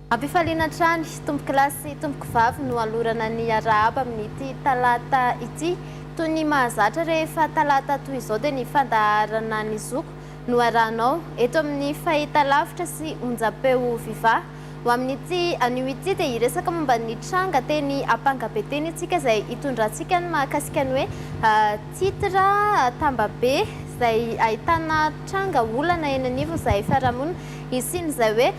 Ampifaliana hatrany, tompokolahy sy tompokovavy no alorana ny arahaba amin'ity talata ity. Toy ny mahazatra rehefa talata toy izao dia ny fandaharana ny zoko no arahanao eto amin'ny fahitalavitra sy onjam-peo Viva. Ho amin'ity anio ity dia hiresaka momba ny tranga teny Ampangabe teny isika izay hitondrantsika ny mahakasika ny hoe titre tambabe izay ahitana tranga olana eny anivon'izay fiarahamonina hisian'izay hoe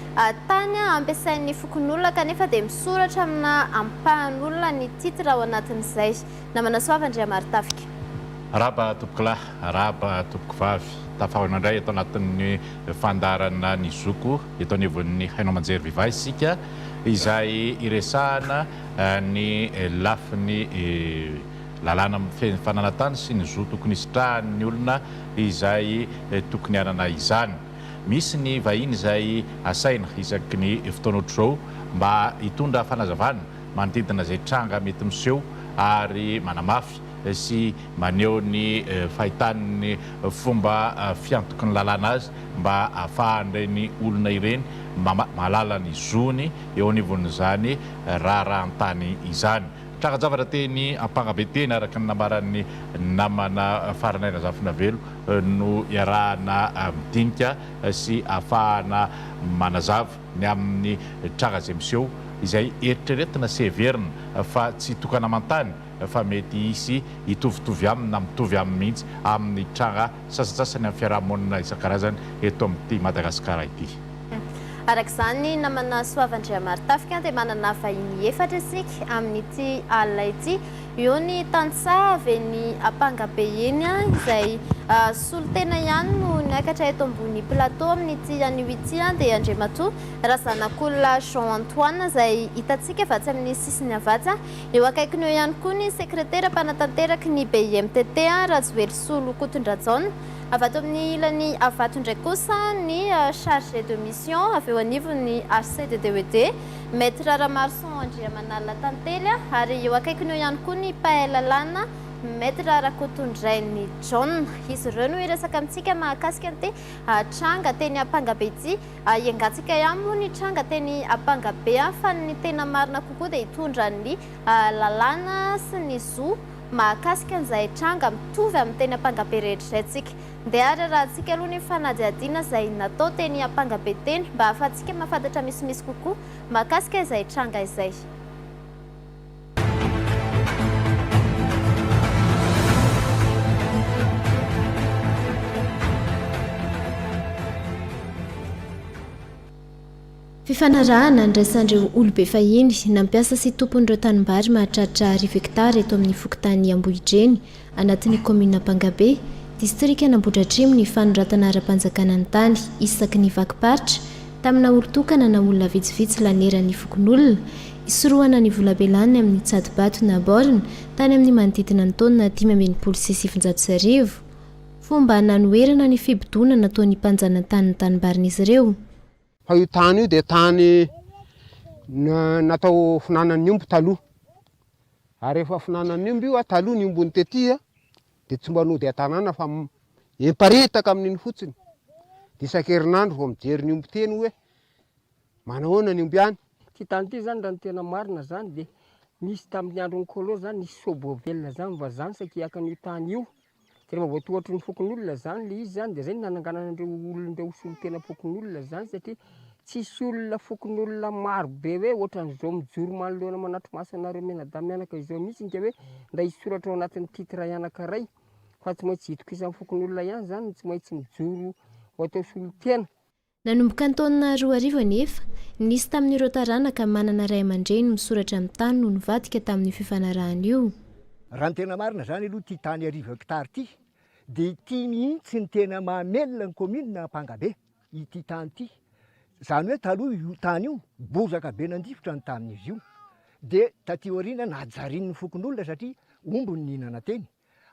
tany ampiasain'ny fokonolona kanefa dia misoratra amina ampahan'olona ny titre ao anatin'izay. Namana Soava Andriamarotafika. Arahaba tompokolahy, arahaba tompokovavy. Tafahaona indray eto anatin'ny fandaharana Ny Zoko eto anivon'ny haino aman-jery Viva isika izay iresahana ny lafiny lalàna mifehy ny fananantany sy ny zo tokony hisitrahan'ny olona izay tokony hanana izany. Misy ny vahiny izay asaina isaky ny fotoana ohatr'izao mba hitondra fanazavana manodidina izay tranga mety miseho ary manamafy sy maneho ny fahitany ny fomba fiantoky ny lalàna azy mba ahafahan'ireny olona ireny mahalala ny zony eo anivon'izany raharahan-tany izany. Trangan-javatra teny Ampangabe teny araka ny nambaran'ny namana Faranay Razafinavelo no iarahana midinika sy ahafahana manazava ny amin'ny tranga izay miseho izay eritreretina sy heverina fa tsy tokana aman-tany fa mety hisy hitovitovy aminy na mitovy aminy mihitsy amin'ny tranga sasantsasany amin'ny fiaraha-monina isan-karazany eto amin'ity Madagasikara ity. Araka izany, namana Soava Andriamarotafika dia manana vahiny efatra isika amin'ity alina ity. Eo ny tantsaha avy eny Ampangabe eny izay solontena ihany no niakatra eto ambony plateau amin'ity anio ity dia Andriamatoa Razanakolona Jean Antoine izay hitantsika avy atsy amin'ny sisiny avatsy. Eo akaikiny eo ihany koa ny sekretera mpanatanteraky ny BIMTT Rajoelisolo Kotondrajaona. Avy ato amin'ny ilany Avato indray kosa ny chargé de mission avy eo anivon'ny HCDDED, Maître Ramaroson Andriamanalina Tantely ary eo akaikiny eo ihany koa ny mpahay lalàna Maître Rakotondrainy John. Izy ireo no hiresaka amintsika mahakasika an'ity tranga teny Ampangabe ity. Hiangantsika ihany moa ny tranga teny Ampangabe fa ny tena marina kokoa dia hitondra ny lalàna sy ny zo mahakasika an'izay tranga mitovy amin'ny teny Ampangabe rehetra izay tsika. Ndeha ary arahantsika aloha ny fanadihadiana izay natao teny Ampangabe teny mba hahafahantsika mahafantatra misimisy kokoa mahakasika izay tranga izay. Fifanarahana andraisan'ireo olobe fahiny nampiasa sy tompon'ireo tanimbary mahatratra arivo hektara eto amin'ny fokontany Ambohidreny, anatin'ny kaominina Ampangabe, distrikan'Ambohidratrimo ny fanoratana ara-panjakana ny tany isaky ny vakim-paritra tamina olon-tokana na olona vitsivitsy laneran'ny fokonolona hisorohana ny volabe lany amin'ny tsatobato na borne tany amin'ny manodidina ny taona 1965. Fomba nanoherana ny fibodoana nataon'ny mpanjanantany ny tanimbarin'izy ireo. Fa io tany io dia tany natao finanan'ny omby taloha. Ary rehefa finanan'ny omby io, taloha ny ombiny tety dia tsy mba nody an-tanàna fa miparitaka amin'iny fotsiny. Dia isan-kerinandro vao mijery ny omby teny hoe manahoana ny omby any. Ity tany ity zany raha ny tena marina zany dia nisy tamin'ny andron'ny colon zany nisy soaboavelona zany vazaha nisakiaka an'io tany io. Dia rehefa voatohatry ny fokonolona zany le izy zany dia zay no nananganana an'ireo olona ireo solontenam-pokonolona zany satria tsisy olona fokonolona maro be hoe ohatran'izao mijoro manoloana manatri-maso anareo mianadahy mianaka izao mihitsy ka hoe nda hisoratra ao anatin'ny titre anankiray fa tsy maintsy itokisan'ny fokonolona ihany zany no tsy maintsy mijoro ho atao solontena. Nanomboka ny taona 2000 anefa, nisy tamin'ireo taranaka manana ray aman-dreny misoratra amin'ny tany no nivadika tamin'io fifanarahana io. Raha ny tena marina izany aloha ity tany arivo hectare ity dia ity mihitsy no tena mamelona ny commune Ampangabe, ity tany ity. Izany hoe taloha io tany io bozaka be nandifotra ny tanin'izy io. Dia taty aoriana najarian'ny fokonolona satria omby no nihinana teny.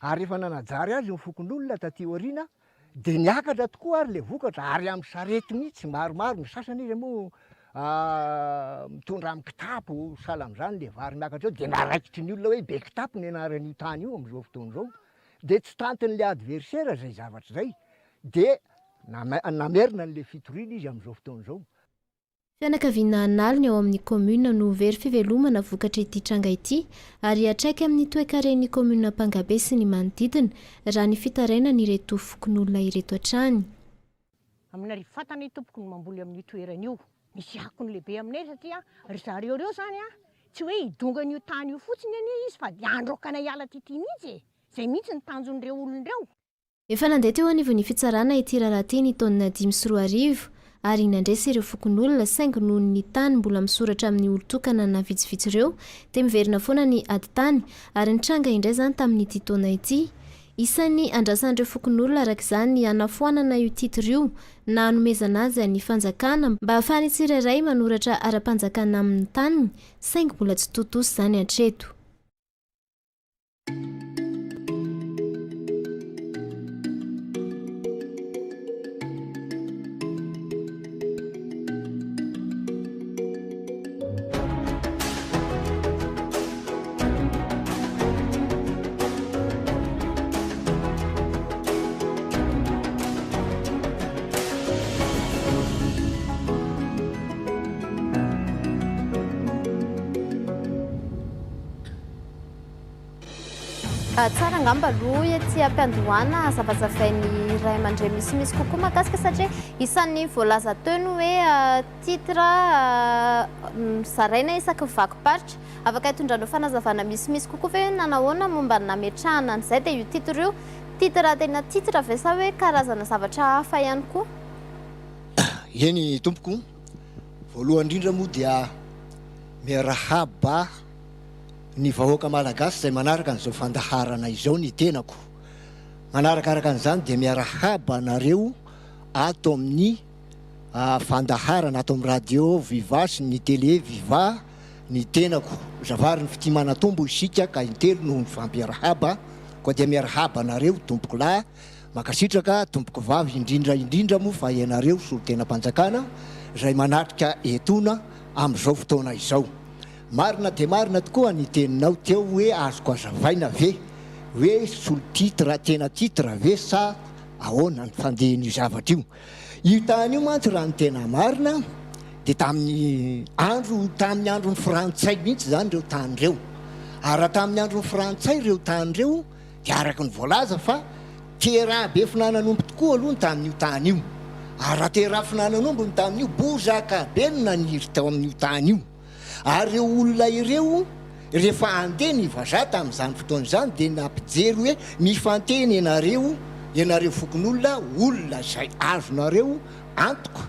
Ary rehefa nanajary azy ny fokonolona taty aoriana dia niakatra tokoa ary ilay vokatra ary amin'ny sarety mihitsy maromaro, ny sasany izy moa mitondra amin'ny kitapo sahala amin'izany ilay vary miakatra eo dia naraikitry ny olona hoe be kitapo ny anaran'io tany io amin'izao fotoana izao dia tsy tantin'ilay adversaire izay zavatra izay dia namerina an'ilay fitoriana izy amin'izao fotoana izao. Fianakaviana an'aliny ao amin'ny kaominina no very fivelomana vokatr'ity tranga ity ary hiantraika amin'ny toekaren'ny kaominina Ampangabe sy ny manodidina, raha ny fitarainan'ireto fokonolona ireto hatrany. Aminarivo fatana tompoko no mamboly amin'io toerana io. Misy akony lehibe aminay satria ry zareo ireo izany tsy hoe hidonga an'io tany io fotsiny anie izy fa dia handroaka anay hiala aty mihitsy e! Izay mihitsy ny tanjon'ireo olona ireo. Efa nandeha teo anivon'ny fitsarana ity raharaha ity ny taona 2005 ary nandresy ireo fokonolona saingy noho ny tany mbola misoratra amin'ny olon-tokana na vitsivitsy ireo dia miverina foana ny ady tany ary nitranga indray izany tamin'ity taona ity. Isan'ny andrasan'ireo fokonolona araka izany ny hanafoanana io titre io na hanomezana azy an'ny fanjakana mba hahafahan'ny tsirairay manoratra ara-panjakana amin'ny taniny saingy mbola tsy tontosa izany hatreto. Tsara angamba aloha ety am-piandohana hazavazavain'ny ray aman-dreny misimisy kokoa mahakasika satria isan'ny voalaza teo ny hoe titre zaraina isaky ny vakim-paritra. Afaka hitondranao fanazavana misimisy kokoa ve hoe nanahoana momba ny nametrahana an'izay dia io titre io titre tena titre ve sa hoe karazana zavatra hafa ihany koa? Eny tompoko, voalohany indrindra moa dia miarahaba ny vahoaka Malagasy izay manaraka an'izao fandaharana izao ny tenako. Manarakaraka an'izany dia miarahaba anareo ato amin'ny fandaharana ato amin'ny radio Viva sy ny télé Viva ny tenako. Zavary ny fitia manatombo isika ka intelo no mifampiarahaba, koa dia miarahaba anareo tompokolahy, mankasitraka tompokovavy indrindra indrindra moa fa ianareo solontenam-panjakana izay manatrika etoana amin'izao fotoana izao. Marina dia marina tokoa ny teninao teo hoe azoko azavaina ve hoe sous titre tena titre ve sa ahoana ny fandehan'io zavatra io. Io tany io mantsy raha ny tena marina dia tamin'ny andro tamin'ny andron'ny frantsay mihitsy izany ireo tany ireo. Ary raha tamin'ny andron'ny frantsay ireo tany ireo dia araka ny voalaza fa terrain be finanan'omby tokoa aloha ny tamin'io tany io. Ary raha terrain finanan'omby ny tamin'io, bozaka be no naniry tao amin'io tany io. Ary ireo olona ireo rehefa handeha ny vazaha tamin'izany fotoana izany dia nampijery hoe mifantena ianareo, ianareo fokonolona, olona izay azonareo antoka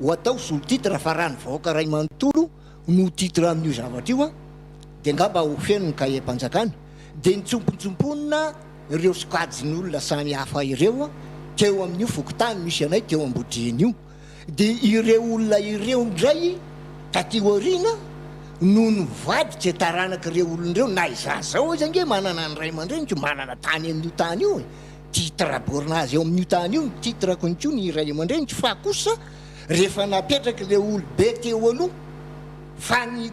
ho atao sous-titre fa raha ny vahoaka iray manontolo no titre amin'io zavatra io dia angamba ho feno ny kahiem-panjakana. Dia nitsompotsimponina ireo sokajin'olona samy hafa ireo teo amin'io fokontany misy anay teo Ambodriana io. Dia ireo olona ireo indray taty aoriana no nivadika taranak'ireo olona ireo, na izaho izao aza ange manana ny ray aman-dreniko manana tany amin'io tany io e, titre bornage eo amin'io tany io ny titre-ko ihany koa ny ray aman-dreniko, fa kosa rehefa napetrak'ilay olobe teo aloha fa ny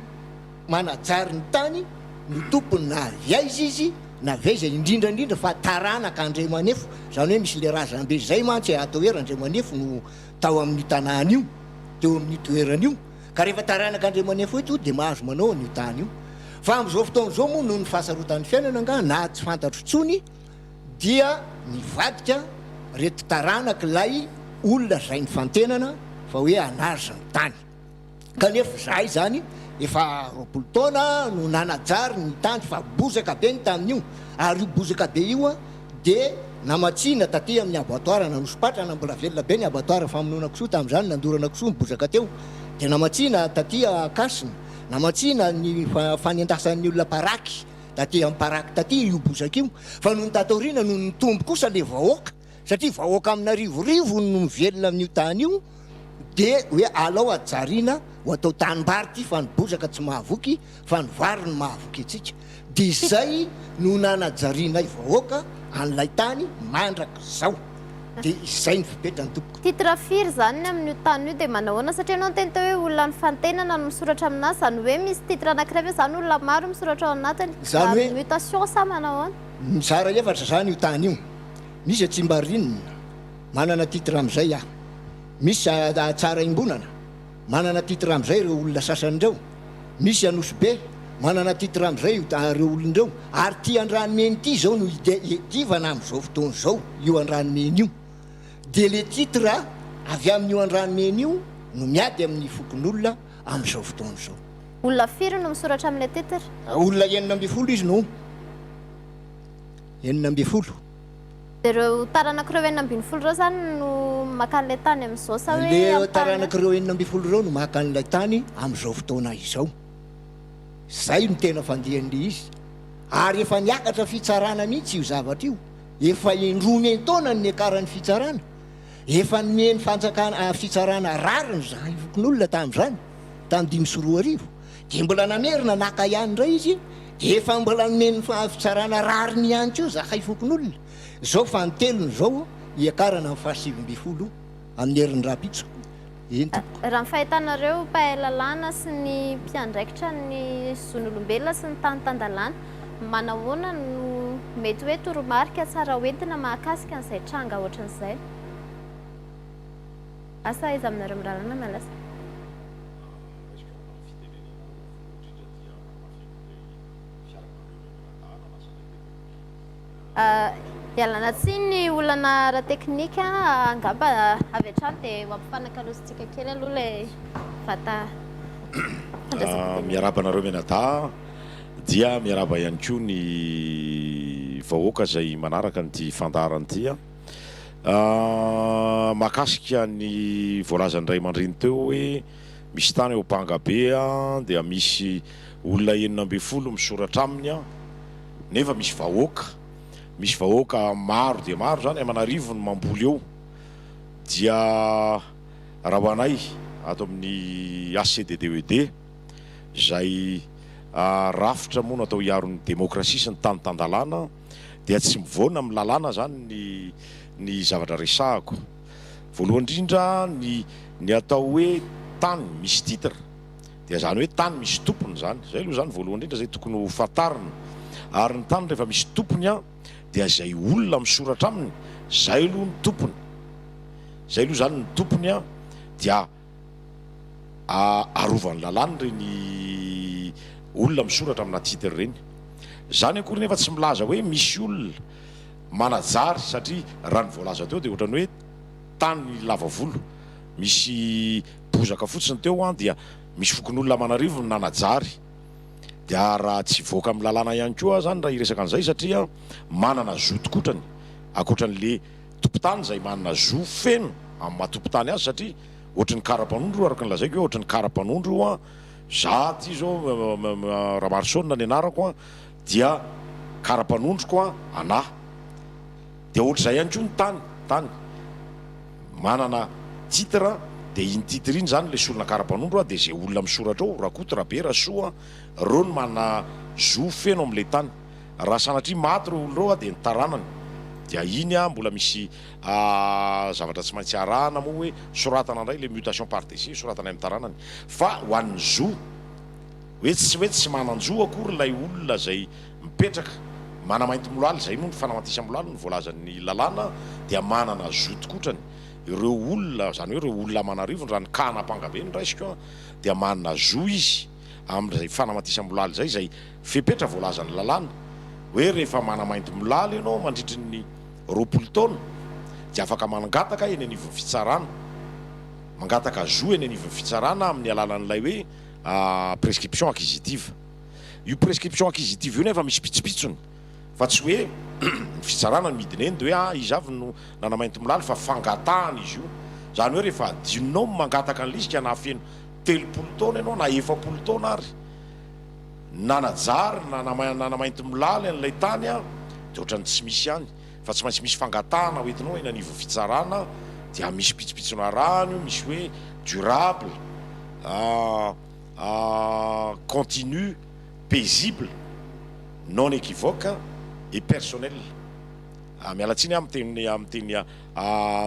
manajary ny tany no tompony na avy aiza izy na avy aiza, indrindra indrindra fa taranaka Andriamanefo, izany hoe misy le razambe izay mantsy atao hoe Randriamanefo no tao amin'io tanàna io, teo amin'io toerana io, ka rehefa taranaka Andriamanefo eto dia mahazo manao an'io tany io. Fa amin'izao fotoana izao moa noho ny fahasarotan'ny fiainana angaha na tsy fantatro intsony dia nivadika reto taranak'ilay olona izay nifantenana fa hoe hanaja ny tany. Kanefa izahay izany efa 20 taona no nanajary ny tany fa bozaka be ny tamin'io ary io bozaka be io dia namatsiana taty amin'ny abattoir Anosipatrana, mbola velona be ny abattoir famonoana kisoa tamin'izany, nandorana kisoa ny bozaka teo, dia namatsiana taty Ankasina, namatsiana ny fanendasan'ny olona paraky taty amin'ny paraky taty io bozaka io, fa nony tato aoriana nony nitombo kosa ilay vahoaka satria vahoaka amin'arivorivony no mivelona amin'io tany io, dia hoe alao hajariana ho atao tanimbary ity fa ny bozaka tsy mahavoky fa ny vary no mahavoky antsika. Dia izay no nanajarianay vahoaka an'ilay tany mandrakizao. Dia izay ny fipetrany tompoko. Titre firy izany ny amin'io tany io dia manahoana satria ianao niteny teo hoe olona nifantenana no misoratra aminazy izany hoe misy titre anankiray ve izany olona maro misoratra ao anatiny? Izany hoe mutation sa manahoana? Mizara efatra izany io tany io. Misy Tsimbarinina, manana titre amin'izay aho. Misy Tsarahimbonana. Manana titre amin'izay ireo olona sasany ireo. Misy Anosibe, manana titre amin'izay io ireo olona ireo. Ary ity Andranomena ity izao no iadivana amin'izao fotoana izao, io Andranomena io. Dia le titre avy amin'io Andranomena io no miady amin'ny fokonolona amin'izao fotoana izao. Olona firy no misoratra amin'ilay titre? Olona 16 izy no 16. Dia ireo taranak'ireo 16 ireo izany no maka an'ilay tany amin'izao sa hoe Ilay ampahany? taranak'ireo 16 ireo no maka an'ilay tany amin'izao fotoana izao. Izay no tena fandehan'ilay izy. Ary efa niakatra fitsarana mihitsy io zavatra io. Efa indroa miantaona ny niakaran'ny fitsarana. Efa nomen'ny fanjakana fitsarana rariny izahay fokonolona tamin'izany, tamin'ny 2005. Dia mbola namerina naka ihany indray izy, dia efa mbola nomen'ny fitsarana rariny ihany koa izahay fokonolona. Izao fanintelony izao hiakarana amin'ny faha 19 amin'ny herin'ny rahampitso. Eny tompoko. Raha ny fahitanareo mpahay lalàna sy ny mpiandraikitra ny zon'olombelona sy ny tany tan-dalàna, manahoana no mety hoe toromarika tsara hoentina mahakasika an'izay tranga ohatran'izay? Asa aiza aminareo mirahalahy na miala asa? Raisiko amin'ny fitenenana voalohany indrindra dia manamafy an'ilay fiarahamonina mianadahy nanasa anay teto amin'ny. Ialana tsiny ny olana ara-teknika, angamba avy hatrany dia ho ampifanakalozantsika kely aloha ilay vata fandraisam-pitenenana. Miarahaba anareo mianadahy dia miarahaba ihany koa ny vahoaka izay manaraka an'ity fandaharana ity. Mahakasika ny voalazan'ny ray aman-dreny teo hoe misy tany ao Ampangabe dia misy olona 16 misoratra aminy nefa misy vahoaka, misy vahoaka maro dia maro izany aman'arivony mamboly eo dia raha ho anay ato amin'ny HCDDED izay rafitra moa natao hiaro ny demokrasia sy ny tany tan-dalàna dia tsy mivoana amin'ny lalàna izany ny ny zavatra resahako. Voalohany indrindra ny ny atao hoe tany misy titre dia izany hoe tany misy tompony izany. Izay aloha izany voalohany indrindra izay tokony ho fantarina. Ary ny tany rehefa misy tompony an dia izay olona misoratra aminy izay aloha ny tompony. Izay aloha izany ny tompony an dia arovan'ny lalàna ireny olona misoratra amina titre ireny. Izany akory nefa tsy milaza hoe misy olona manajary satria raha ny voalaza teo dia ohatran'ny hoe tany lava volo misy bozaka fotsiny teo an dia misy fokonolona aman'arivony nanajary dia raha tsy hivoaka amin'ny lalàna ihany koa aho zany raha hiresaka an'izay satria manana zo tokotrany ankoatran'le tompon-tany izay manana zo feno amin'ny maha tompon-tany azy satria ohatry ny kara-panondro io araka ny lazaiko hoe ohatry ny kara-panondro io an za ty zao Ramarosaona ny anarako an dia kara-panondroko an anah dia ohatr'izay ihany koa ny tany tany manana titre dia iny titre iny zany le solona kara-panondro an dia izay olona misoratra ao Rakoto Rabe Rasoa reo no manana zo feno amin'ilay tany Raha sanatria maty ireo olona ireo dia ny taranany dia iny mbola misy zavatra tsy maintsy arahana moa hoe soratana indray ilay mutation par décès soratana amin'ny taranany fa ho an'ny zo hoe tsy hoe tsy manan-jo akory ilay olona izay mipetraka manamaintimolaly izay moa ny fanamatisamolaly no voalazan'ny lalàna dia manana zo tokotrany ireo olona izany hoe ireo olona aman'arivony raha ny cas an'Ampangabe no raisiko dia manana zo izy amin'izay fanamatisamolaly izay izay Fepetra voalazan'ny lalàna hoe rehefa manamainty-molaly ianao mandritry ny 20 taona dia afaka mangataka eny anivon'ny fitsarana, mangataka zo eny anivon'ny fitsarana amin'ny alalan'ilay hoe prescription acquisitive. Io prescription acquisitive io nefa misy pitsopitsony fa tsy hoe ny fitsarana no midina eny dia hoe ah iza avy no nanamainty-molaly fa fangatahana izy io. Izany hoe rehefa adinonao ny mangataka an'ilay izy ka nahafeno 30 taona ianao na 40 taona ary, nanajary na nanamainty-molaly an'ilay tany aho dia ohatran'ny tsy misy ihany fa tsy maintsy misy fangatahana hoentinao eny anivon'ny fitsarana dia misy pitsopitsony arahana io, misy hoe durable, continu, paisible, non équivoque et personnel. Miala tsiny aho miteny miteny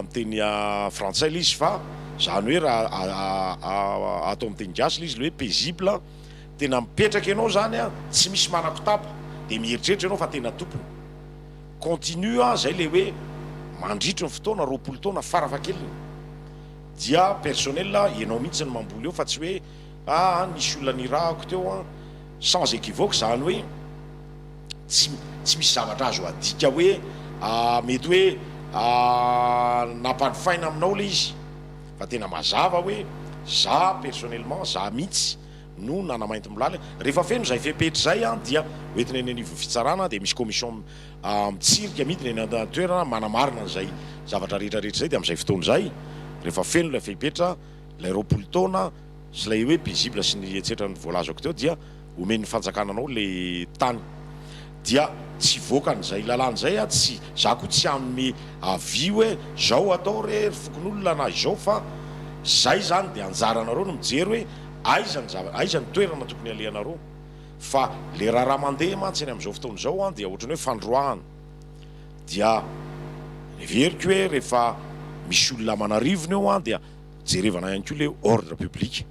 miteny frantsay ilay izy fa izany hoe raha atao amin'ny teny gasy ilay izy ilay hoe paisible Tena mipetraka ianao zany an, tsy misy manakotaba, dia mieritreritra ianao fa tena tompony. Continue an, zay le hoe mandritry ny fotoana, 20 taona farafahakeliny. dia personnel ianao mihitsy no mamboly eo fa tsy hoe aa nisy olona nirahako teo an, sans equivoque izany hoe tsy tsy misy zavatra azo adika hoe mety hoe nampanofaina aminao ilay izy fa tena mazava hoe za personnellement za mihitsy no nanamaintimolaly. Rehefa feno izay fepetra izay dia hoentina eny anivon'ny fitsarana dia misy commission mitsirika midina eny an-toerana manamarina an'izay zavatra rehetra rehetra izay dia amin'izay fotoana izay rehefa feno ilay fepetra ilay 20 taona sy ilay hoe paisible sy ny etsetra ny voalazako teo dia omen'ny fanjakana anao ilay tany dia tsy hivoaka an'izay lalàna izay aho tsy za koa tsy hanome avis hoe zao atao re ry fokonolona na izao fa zay zany dia anjaranareo no mijery hoe aiza ny zava aiza ny toerana tokony alehanareo fa le raharaha mandeha mantsy eny amin'izao fotoana izao an dia ohatran'ny hoe fandroahana dia heveriko hoe rehefa misy olona aman'arivony eo an dia jerevana ihany koa le ordre public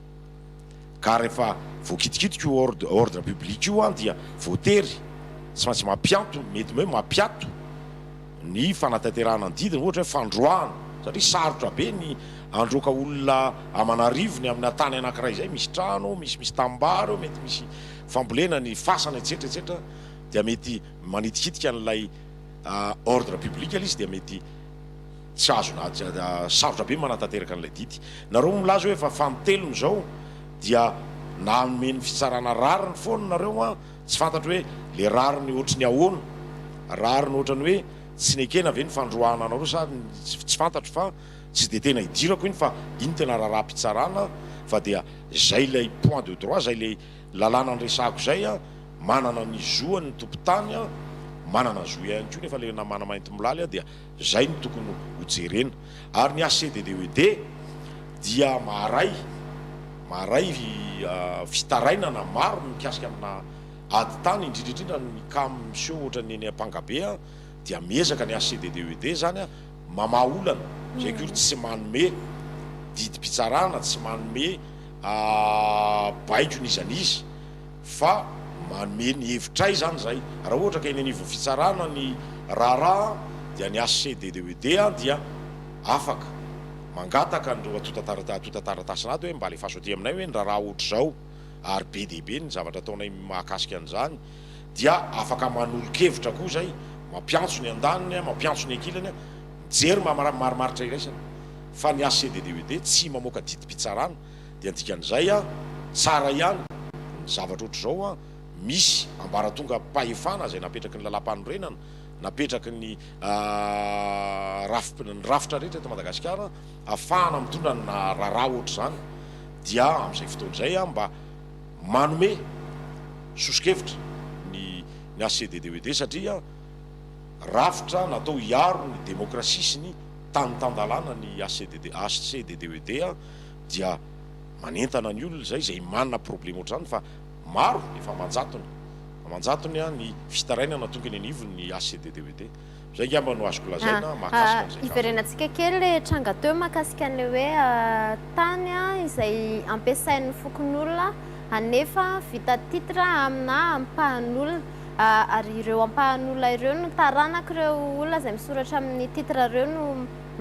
ka rehefa voakitikitika io ordre ordre public io an dia voatery tsy maintsy mampianto mety hoe mampiato ny fanatanterahana ny didiny ohatra hoe fandroahana satria sarotra be ny androaka olona aman'arivony amina tany anankiray izay misy trano misy misy tanimbary eo mety misy fambolena ny fasana etsetra etsetra dia mety manitikitika an'ilay ordre public ilay izy dia mety tsy azona sarotra be manatanteraka an'ilay didy. Nareo milaza hoe efa fanintelony izao dia nanome ny fitsarana rariny foana nareo an, tsy fantatro hoe le rariny ohatry ny ahoana, rariny ohatrany hoe tsy nekena ve ny fandroahana anareo sa tsy fantatro fa tsy dia tena idirako iny fa iny tena raharaham-pitsarana fa dia zay ilay point de droit zay ilay lalàna niresahako izay an, manana ny zoany ny tompon-tany an, manana zo ihany koa nefa ilay namana maintimolaly an dia Izay no tokony ho jerena. Ary ny HCDDED dia maharay maharay fitarainana maro mikasika amina ady tany, indrindra indrindra ny cas miseho ohatran'ny eny Ampangabe dia miezaka ny HCDDED izany mamaha olana, izay akory tsy manome didim-pitsarana, tsy manome baiko n'iza n'iza. fa manome ny hevitray izany izay. Raha ohatra ka eny anivon'ny fitsarana ny raharaha dia ny HCDDED dia afaka mangataka an'ireo antontan-taratasin'ady hoe mba alefaso aty aminay hoe ny raharaha ohatr'izao ary be dia be ny zavatra ataonay mahakasika an'izany dia afaka manolo-kevitra koa izay, mampiantso ny andaniny, mampiantso ny ankilany, mijery marimaritra iraisana fa ny HCDDED tsy mamoaka didim-pitsarana. Dia dikan'izay an, tsara ihany ny zavatra ohatr'izao an, misy ambaratongam-pahefana izay napetraky ny lalàmpanorenana, napetraky ny rafi-, ny rafitra rehetra eto Madagasikara ahafahana mitondra ny raharaha ohatr'izany, dia amin'izay fotoana izay an mba manome soso-kevitra ny ny HCDDED satria rafitra natao hiaro ny demokrasia sy ny tany tan-dalàna ny HCDD, HCDDED an. dia manentana ny olona izay izay manana problème ohatr'izany fa maro efa aman-jatony aman-jatony ny fitarainana tonga eny anivon'ny HCDDED. Izay angamba no azoko lazaina mahakasika an'izay cas. Hiverenantsika kely ilay tranga teo mahakasika an'ilay hoe tany izay ampiasain'ny fokonolona anefa vita titre amina ampahan'olona ary ireo ampahan'olona ireo no taranak'ireo olona izay misoratra amin'ny titre ireo no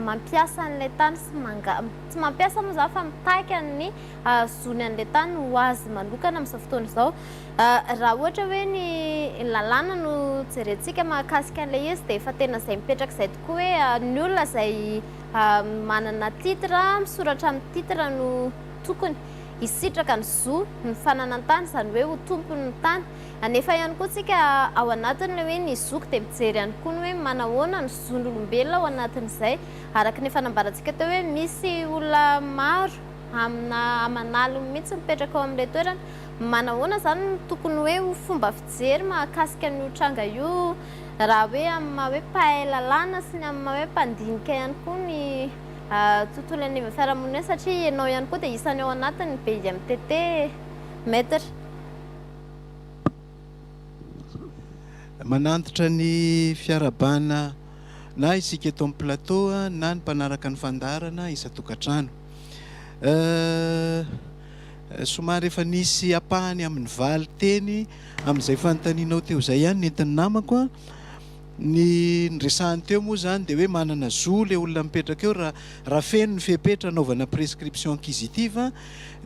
mampiasa an'ilay tany sy manga, tsy mampiasa moa izany fa mitaky ny ahazoany an'ilay tany ho azy manokana amin'izao fotoana izao. Raha ohatra hoe ny lalàna no jerentsika mahakasika an'ilay izy dia efa tena izay mipetraka izay tokoa hoe ny olona izay manana titre, misoratra amin'ny titre no tokony hisitraka ny zo ny fananan-tany, izany hoe ho tompon'ny tany. Anefa ihany koa tsika ao anatin'ilay hoe ny zoky dia mijery ihany koa ny hoe manahoana ny zon'olombelona ao anatin'izay. Araka ny efa nambarantsika teo hoe misy olona maro amina aman'aliny mihitsy mipetraka ao amin'ilay toerana. Manahoana izany no tokony hoe ho fomba fijery mahakasika an'io tranga io raha hoe amin'ny maha hoe mpahay lalàna sy ny amin'ny maha hoe mpandinika ihany koa ny tontolo anivon'ny fiarahamonina satria ianao ihany koa dia isan'ny ao anatin'ny BIMTT Maître. Manantitra ny fiarahabana na isika eto amin'ny plateau na ny mpanaraka ny fandaharana isan-tokantrano. Somary efa nisy ampahany amin'ny valin-teny amin'izay fanontanianao teo izay ihany nentin'ny namako. Ny niresahany teo moa izany dia hoe manana zo ilay olona mipetraka eo raha raha feno ny fepetra anaovana prescription acquisitive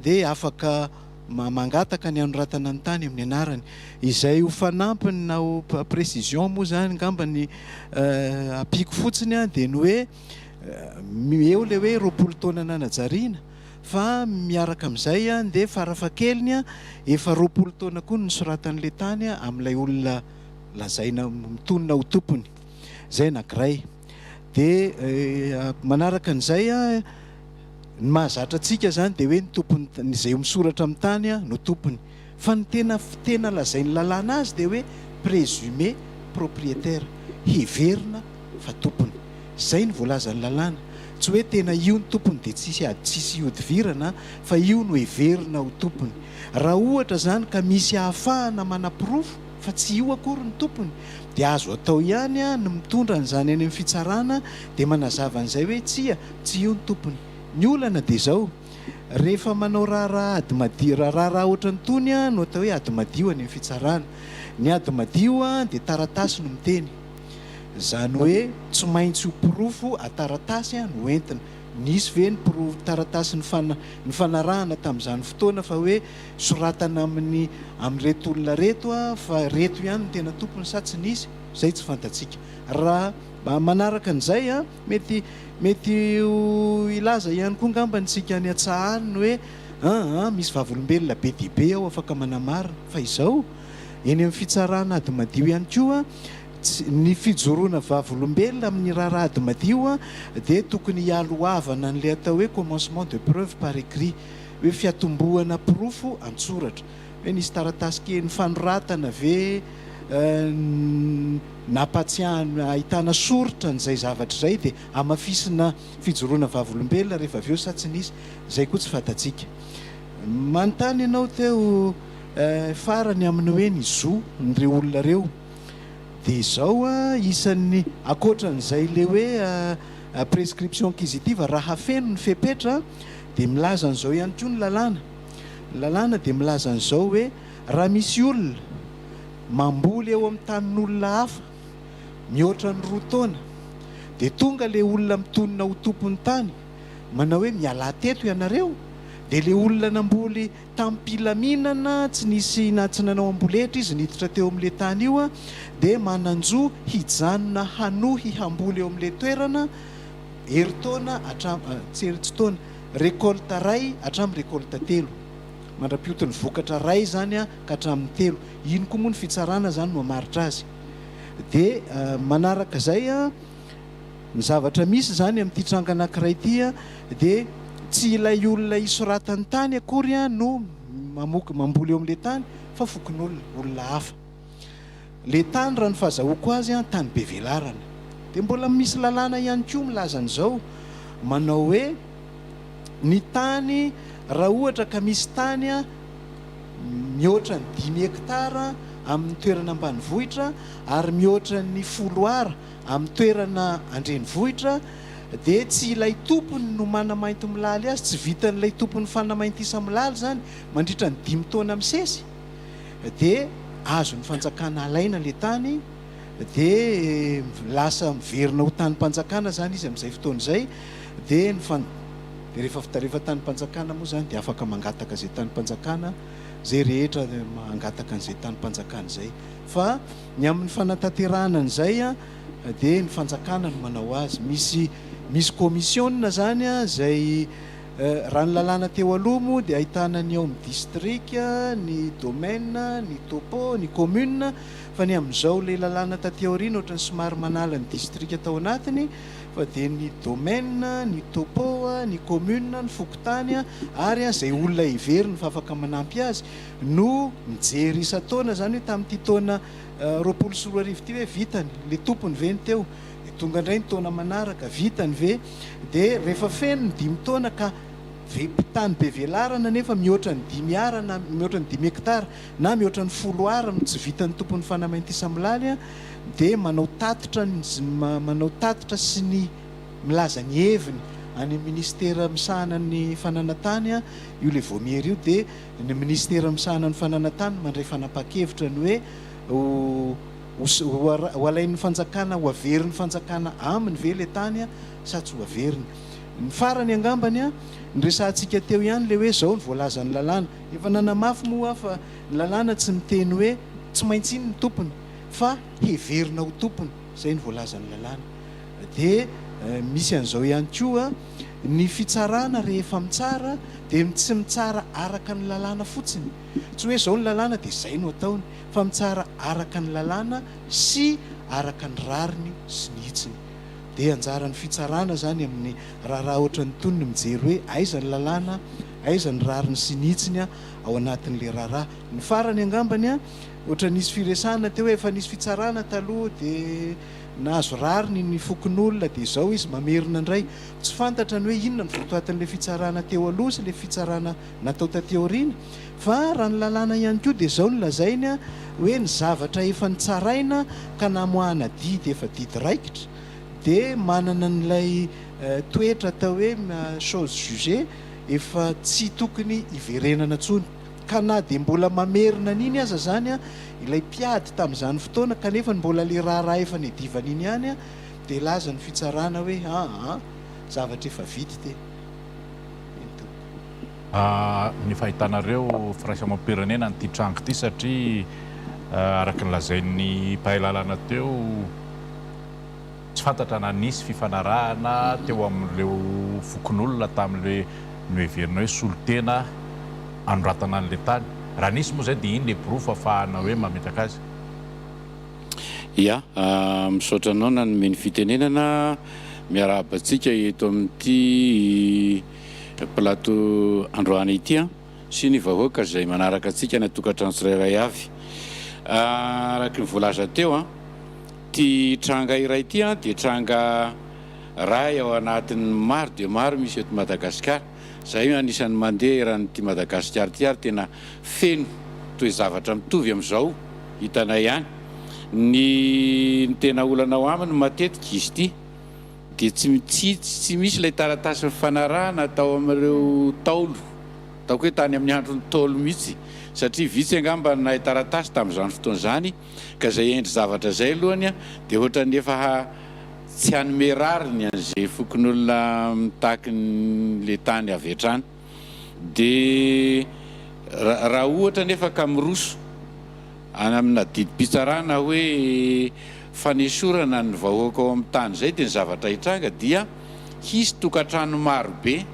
dia afaka mangataka ny hanoratana ny tany amin'ny anarany. Izay ho fanampiny na ho précision moa izany angamba ny ampiako fotsiny dia ny hoe eo ilay hoe 20 taona nanajariana fa miaraka amin'izay dia farafahakeliny efa 20 taona koa ny nisoratan'ilay tany amin'ilay olona lazaina mitonona ho tompony. Izay anankiray. Dia manaraka an'izay, ny mahazatra antsika izany dia hoe ny tompony, izay misoratra amin'ny tany no tompony. Fa ny tena tena lazain'ny lalàna azy dia hoe présumé propriétaire, heverina fa tompony. Izay no voalazan'ny lalàna. Tsy hoe tena io ny tompony dia tsisy ady tsisy ihodivirana fa io no heverina ho tompony. Raha ohatra izany ka misy ahafahana manaporofo fa tsy io akory ny tompony dia azo atao ihany ny mitondra an'izany any amin'ny fitsarana dia manazava an'izay hoe tsia, tsy io ny tompony. Ny olana dia izao, rehefa manao raharaha ady madio, raha raharaha ohatran'itony no atao hoe ady madio any amin'ny fitsarana. Ny ady madio dia taratasy no miteny. Izany hoe tsy maintsy ho porofo a-taratasy no entina. Nisy ve ny porofo taratasy nifanarahana tamin'izany fotoana fa hoe soratana amin'ny amin'ireto olona ireto fa ireto ihany no tena tompony sa tsy nisy? Izay tsy fantatsika. Raha manaraka an'izay, mety mety ho hilaza ihany koa angamba isika any an-tsaha any ny hoe aa misy vavolombelona be dia be ao afaka manamarina fa izao eny amin'ny fitsarana ady madio ihany koa Tsy, ny fijoroana vavolombelona amin'ny raharaha ady madio dia tokony hialohavana an'ilay atao hoe commencement de preuve par écrit, hoe fiatombohana porofo an-tsoratra. Hoe nisy taratasy kely nifanoratana ve nampatsiahana, ahitana soritra an'izay zavatra izay dia hamafisina fijoroana vavolombelona rehefa avy eo sa tsy nisy? Izay koa tsy fantatsika. Manontany ianao teo farany amin'ny hoe ny zo n'ireo olona ireo. Dia izao an, isan'ny, ankoatran'izay ilay hoe prescription acquisitive, raha feno ny fepetra dia milaza an'izao ihany koa ny lalàna. Ny lalàna dia milaza an'izao hoe raha misy olona mamboly eo amin'ny tanin'olona hafa mihoatra ny roa taona dia tonga ilay olona mitonona ho tompon'ny tany manao hoe mialà teto ianareo dia ilay olona namboly Tamim-pilaminana, tsy nisy na tsy nanao amboletra izy niditra teo amin'ilay tany io dia manan-jo hijanona hanohy hamboly eo amin'ilay toerana herintaona hatram tsy tsy taona, récolte iray hatramin'ny récolte telo. Mandra-piotin'ny vokatra iray izany ka hatramin'ny telo. Iny koa moa ny fitsarana izany no hamaritra azy. Dia manaraka izay. Ny zavatra misy izany amin'ity tranga anankiray ity dia tsy ilay olona isoratan'ny tany akory no mamoky mamboly eo amin'ilay tany fa fokonolona, olona hafa. Ilay tany raha ny fahazahoako azy tany be velarana. Dia mbola misy lalàna ihany koa milaza an'izao manao hoe ny tany raha ohatra ka misy tany mihoatra ny dimy hektara amin'ny toerana ambanivohitra ary mihoatra ny folo ara amin'ny toerana an-drenivohitra dia tsy ilay tompony no manamainty milaly azy, tsy vitan'ilay tompony fanamaintisa-milaly izany mandritra ny dimy taona misesy dia azon'ny fanjakana alaina ilay tany dia lasa miverina ho tanim-panjakana izany izy amin'izay fotoana izay dia ny fan dia rehefa rehefa tanim-panjakana moa izany dia afaka mangataka izay tanim-panjakana izay rehetra mangataka an'izay tanim-panjakana izay fa Ny amin'ny fanatanterahana an'izay dia ny fanjakana no manao azy. Misy misy komisiona izany izay raha ny lalàna teo aloha moa dia ahitana ny ao amin'ny distrika, ny domaine, ny topo, ny commune fa ny amin'izao ilay lalàna taty aoriana ohatran'ny somary manala ny distrika tao anatiny fa dia ny domaine, ny topo, ny commune, ny fokontany ary izay olona heveriny fa afaka manampy azy no mijery isan-taona izany hoe tamin'ity taona 2020 ity hoe vitany, ilay tompony ve ny teo, dia tonga indray ny taona manaraka, vitany ve, dia rehefa feno ny dimy taona ka ve tany be velarana nefa mihoatra ny dimy ara na mihoatra ny dimy hectare na mihoatra ny folo ara no tsy vitan'ny tompon'ny fanamaintisamolaly dia manao tatitra ny manao tatitra sy ny milaza ny heviny any amin'ny ministera misahana ny fananantany io ilay vaomiera io dia Ny minisitera misahana ny fananantany mandray fanapahan-kevitra ny hoe ho Ho ho alain'ny fanjakana, ho averin'ny fanjakana aminy ve ilay tany sa tsy ho averiny? Ny farany angambany an, niresahantsika teo ihany ilay hoe izao no voalazan'ny lalàna. Efa nanamafy moa aho fa ny lalàna tsy miteny hoe tsy maintsy iny ny tompony fa heverina ho tompony, izay no voalazan'ny lalàna. Dia misy an'izao ihany koa, ny fitsarana rehefa mitsara dia tsy mitsara araka ny lalàna fotsiny, tsy hoe izao ny lalàna dia izay no ataony fa mitsara araka ny lalàna sy araka ny rariny sy ny hitsiny. Dia anjaran'ny fitsarana izany amin'ny raharaha ohatran'itony ny mijery hoe aiza ny lalàna, aiza ny rariny sy ny hitsiny ao anatin'ilay raharaha. Ny farany angambany, ohatran'ny nisy firesahana teo hoe efa nisy fitsarana taloha dia nahazo rariny ny fokonolona dia izao izy mamerina indray. Tsy fantatra ny hoe inona ny votoatin'ilay fitsarana teo aloha sy ilay fitsarana natao taty aoriana. Fa raha ny lalàna ihany koa dia izao no lazainy hoe ny zavatra efa nitsaraina ka namoahana didy efa didy raikitra dia manana an'ilay toetra atao hoe chose jugée efa tsy tokony hiverenana intsony. Ka na dia mbola mamerina an'iny aza izany ilay mpiady tamin'izany fotoana kanefa mbola ilay raharaha efa niadivana iny ihany dia hilaza ny fitsarana hoe aa zavatra efa vita ity. Eny tompoko. Ny fahitanareo firaisamoam-pirenena an'ity tranga ity satria araka ny lazain'ny mpahay lalàna teo tsy fantatra na nisy fifanarahana teo amin'ireo fokonolona tamin'ilay noheverina hoe solontena hanoratana an'ilay tany. Raha nisy moa izay dia iny ilay porofo ahafahana hoe mametraka azy. Ya, misaotra anao nanome ny fitenenana. Miarahaba antsika eto amin'ity plateau androany ity an, sy ny vahoaka izay manaraka antsika any an-tokantrano tsirairay avy. Araka ny voalaza teo an, ity tranga iray ity an dia tranga iray ao anatin'ny maro dia maro misy eto Madagasikara. Izahay anisan'ny mandeha eran'ity Madagasikara ity ary tena feno toe-javatra mitovy amin'izao hitanay any. Ny ny tena olana ao aminy matetika izy ity dia tsy tsy tsy misy ilay taratasy nifanarahana atao amin'ireo Ntaolo, ataoko hoe tany amin'ny andron'ny Ntaolo mihitsy satria vitsy angamba ny nahay taratasy tamin'izany fotoana izany ka izay endri-javatra izay alohany dia ohatran'ny efa tsy hanome rariny an'izay fokonolona mitaky ny tany avy hatrany. Dia raha ohatra anefa ka miroso any amina didim-pitsarana hoe fanesorana ny vahoaka ao amin'ny tany izay dia ny zavatra hitranga dia hisy tokantrano maro be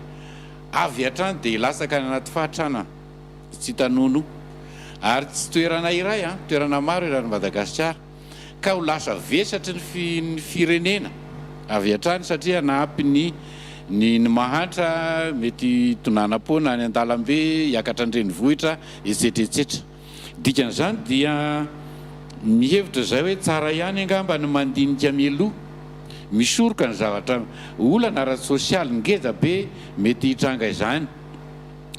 avy hatrany dia hilatsaka any anaty fahantrana tsy hita nono ary tsy toerana iray an, toerana maro eran'i Madagasikara. ka ho lasa vesatry ny ny firenena avy hatrany satria hanampy ny ny ny mahantra mety hitonanam-poana any an-dalambe hiakatra an-drenivohitra etsetra etsetra. Dikan'izany dia mihevitra izay hoe tsara ihany angamba ny mandinika mialoha, misoroka ny zavatra olana ara-tsosialy ngeza be mety hitranga izany.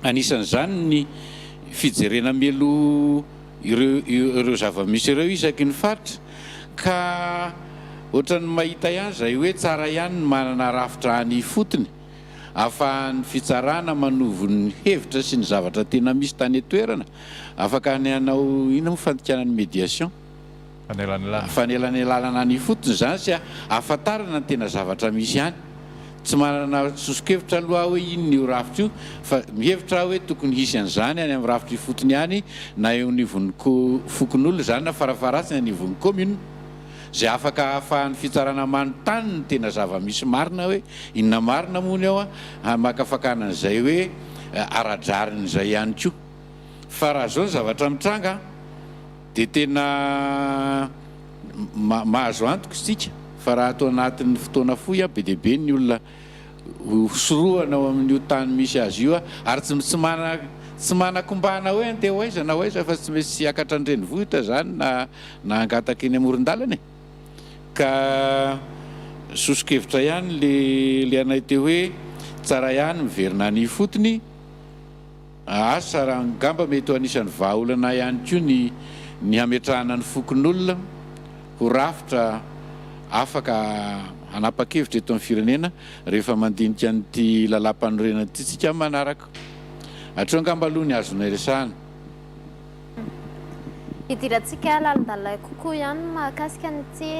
Anisan'izany ny fijerena mialoha ireo ireo zava-misy ireo isaky ny faritra ka ohatran'ny mahita ihany izay hoe tsara ihany ny manana rafitra any ifotony ahafahan'ny fitsarana manovo ny hevitra sy ny zavatra tena misy tany an-toerana afaka ny hanao inona moa fandikana ny médiation Fanelanelanana. Fanelanelanana any ifotony izany sy ahafantarana ny tena zavatra misy any. Tsy manana soso-kevitra aloha aho hoe inona io rafitra io fa mihevitra aho hoe tokony hisy an'izany any amin'ny rafitra ifotony any na eo anivon'ny fokonolona izany na farafaharatsiny anivon'ny commune izay afaka ahafahan'ny fitsarana manontany ny tena zava-misy marina hoe inona marina moa ny ao hamakafakana an'izay hoe ara-drariny izay ihany koa. Fa raha izao ny zavatra mitranga dia tena mahazo antoka isika fa raha ato anatin'ny fotoana fohy be dia be ny olona ho sorohana ao amin'io tany misy azy io ary tsy tsy mana tsy manakombana hoe andeha ho aiza na ho aiza fa tsy maintsy hiakatra an-drenivohitra izany na na hangataka eny amoron-dalana e! Ka soso-kevitra ihany le le anay teo hoe tsara ihany miverina any ifotony. Asa raha angamba mety ho anisan'ny vahaolana ihany koa ny ny hametrahana ny fokonolona ho rafitra afaka hanapa-kevitra eto amin'ny firenena rehefa mandinika an'ity lalàmpanorenana ity tsika amin'ny manaraka. Hatreo angamba aloha ny azonay resahana. Hidirantsika lalindalina kokoa ihany mahakasika an'ity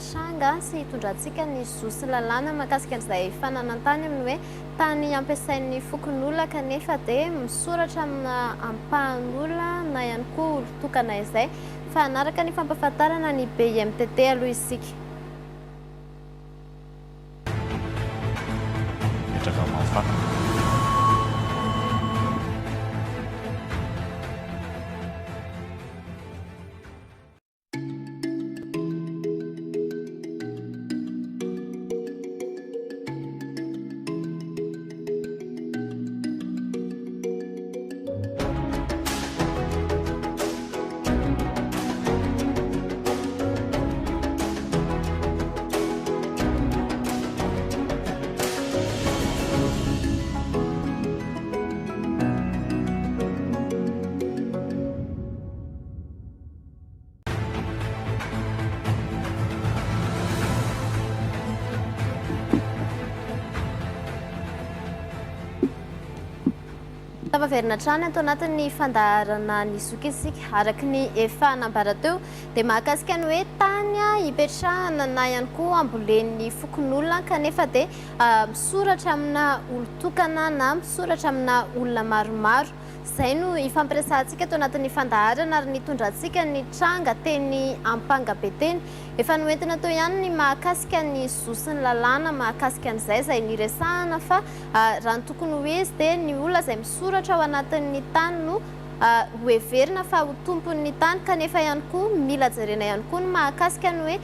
tranga sy hitondrantsika ny zo sy lalàna mahakasika an'izay fananan-tany amin'ny hoe tany ampiasain'ny fokonolona kanefa dia misoratra amina ampahan'olona na ihany koa olon-tokana izay fa hanaraka ny fampahafantarana ny BIMTT aloha isika. Mipetraka mahafaty. Tafaverina hatrany ato anatin'ny fandaharana ny zoky isika. Araka ny efa nambara teo dia mahakasika ny hoe tany ipetrahana na ihany koa ambolen'ny fokonolona kanefa dia misoratra amina olon-tokana na misoratra amina olona maromaro. Izay no ifampiresahantsika ato anatin'ny fandaharana ary nitondrantsika ny tranga teny Ampangabe teny. Efa noentina teo ihany ny mahakasika ny zo sy ny lalàna mahakasika an'izay izay niresahana fa raha ny tokony ho izy dia ny olona izay misoratra ao anatin'ny tany no ho heverina fa ho tompon'ny tany kanefa ihany koa mila jerena ihany koa ny mahakasika ny hoe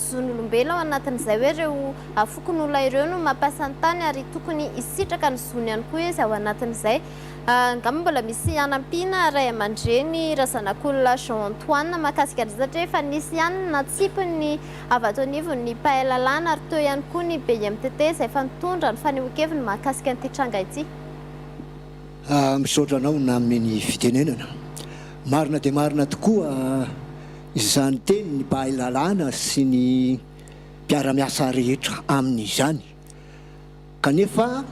zon'olombelona ao anatin'izay hoe ireo fokonolona ireo no mampiasa ny tany ary tokony hisitraka ny zony ihany koa izy ao anatin'izay. Angamba mbola misy hanampiana ray aman-dreny Razanakolona Jean Antoine mahakasika an'izay satria efa nisy ihany ny natsipin'ny avy ato anivon'ny mpahay lalàna ary teo ihany koa ny BIMTT izay efa nitondra ny fanehoan-keviny mahakasika an'ity tranga ity. Misaotra anao nanome ny fitenenana. Marina dia marina tokoa izany tenin'ny mpahay lalàna sy ny mpiara-miasa rehetra aminy izany. Kanefa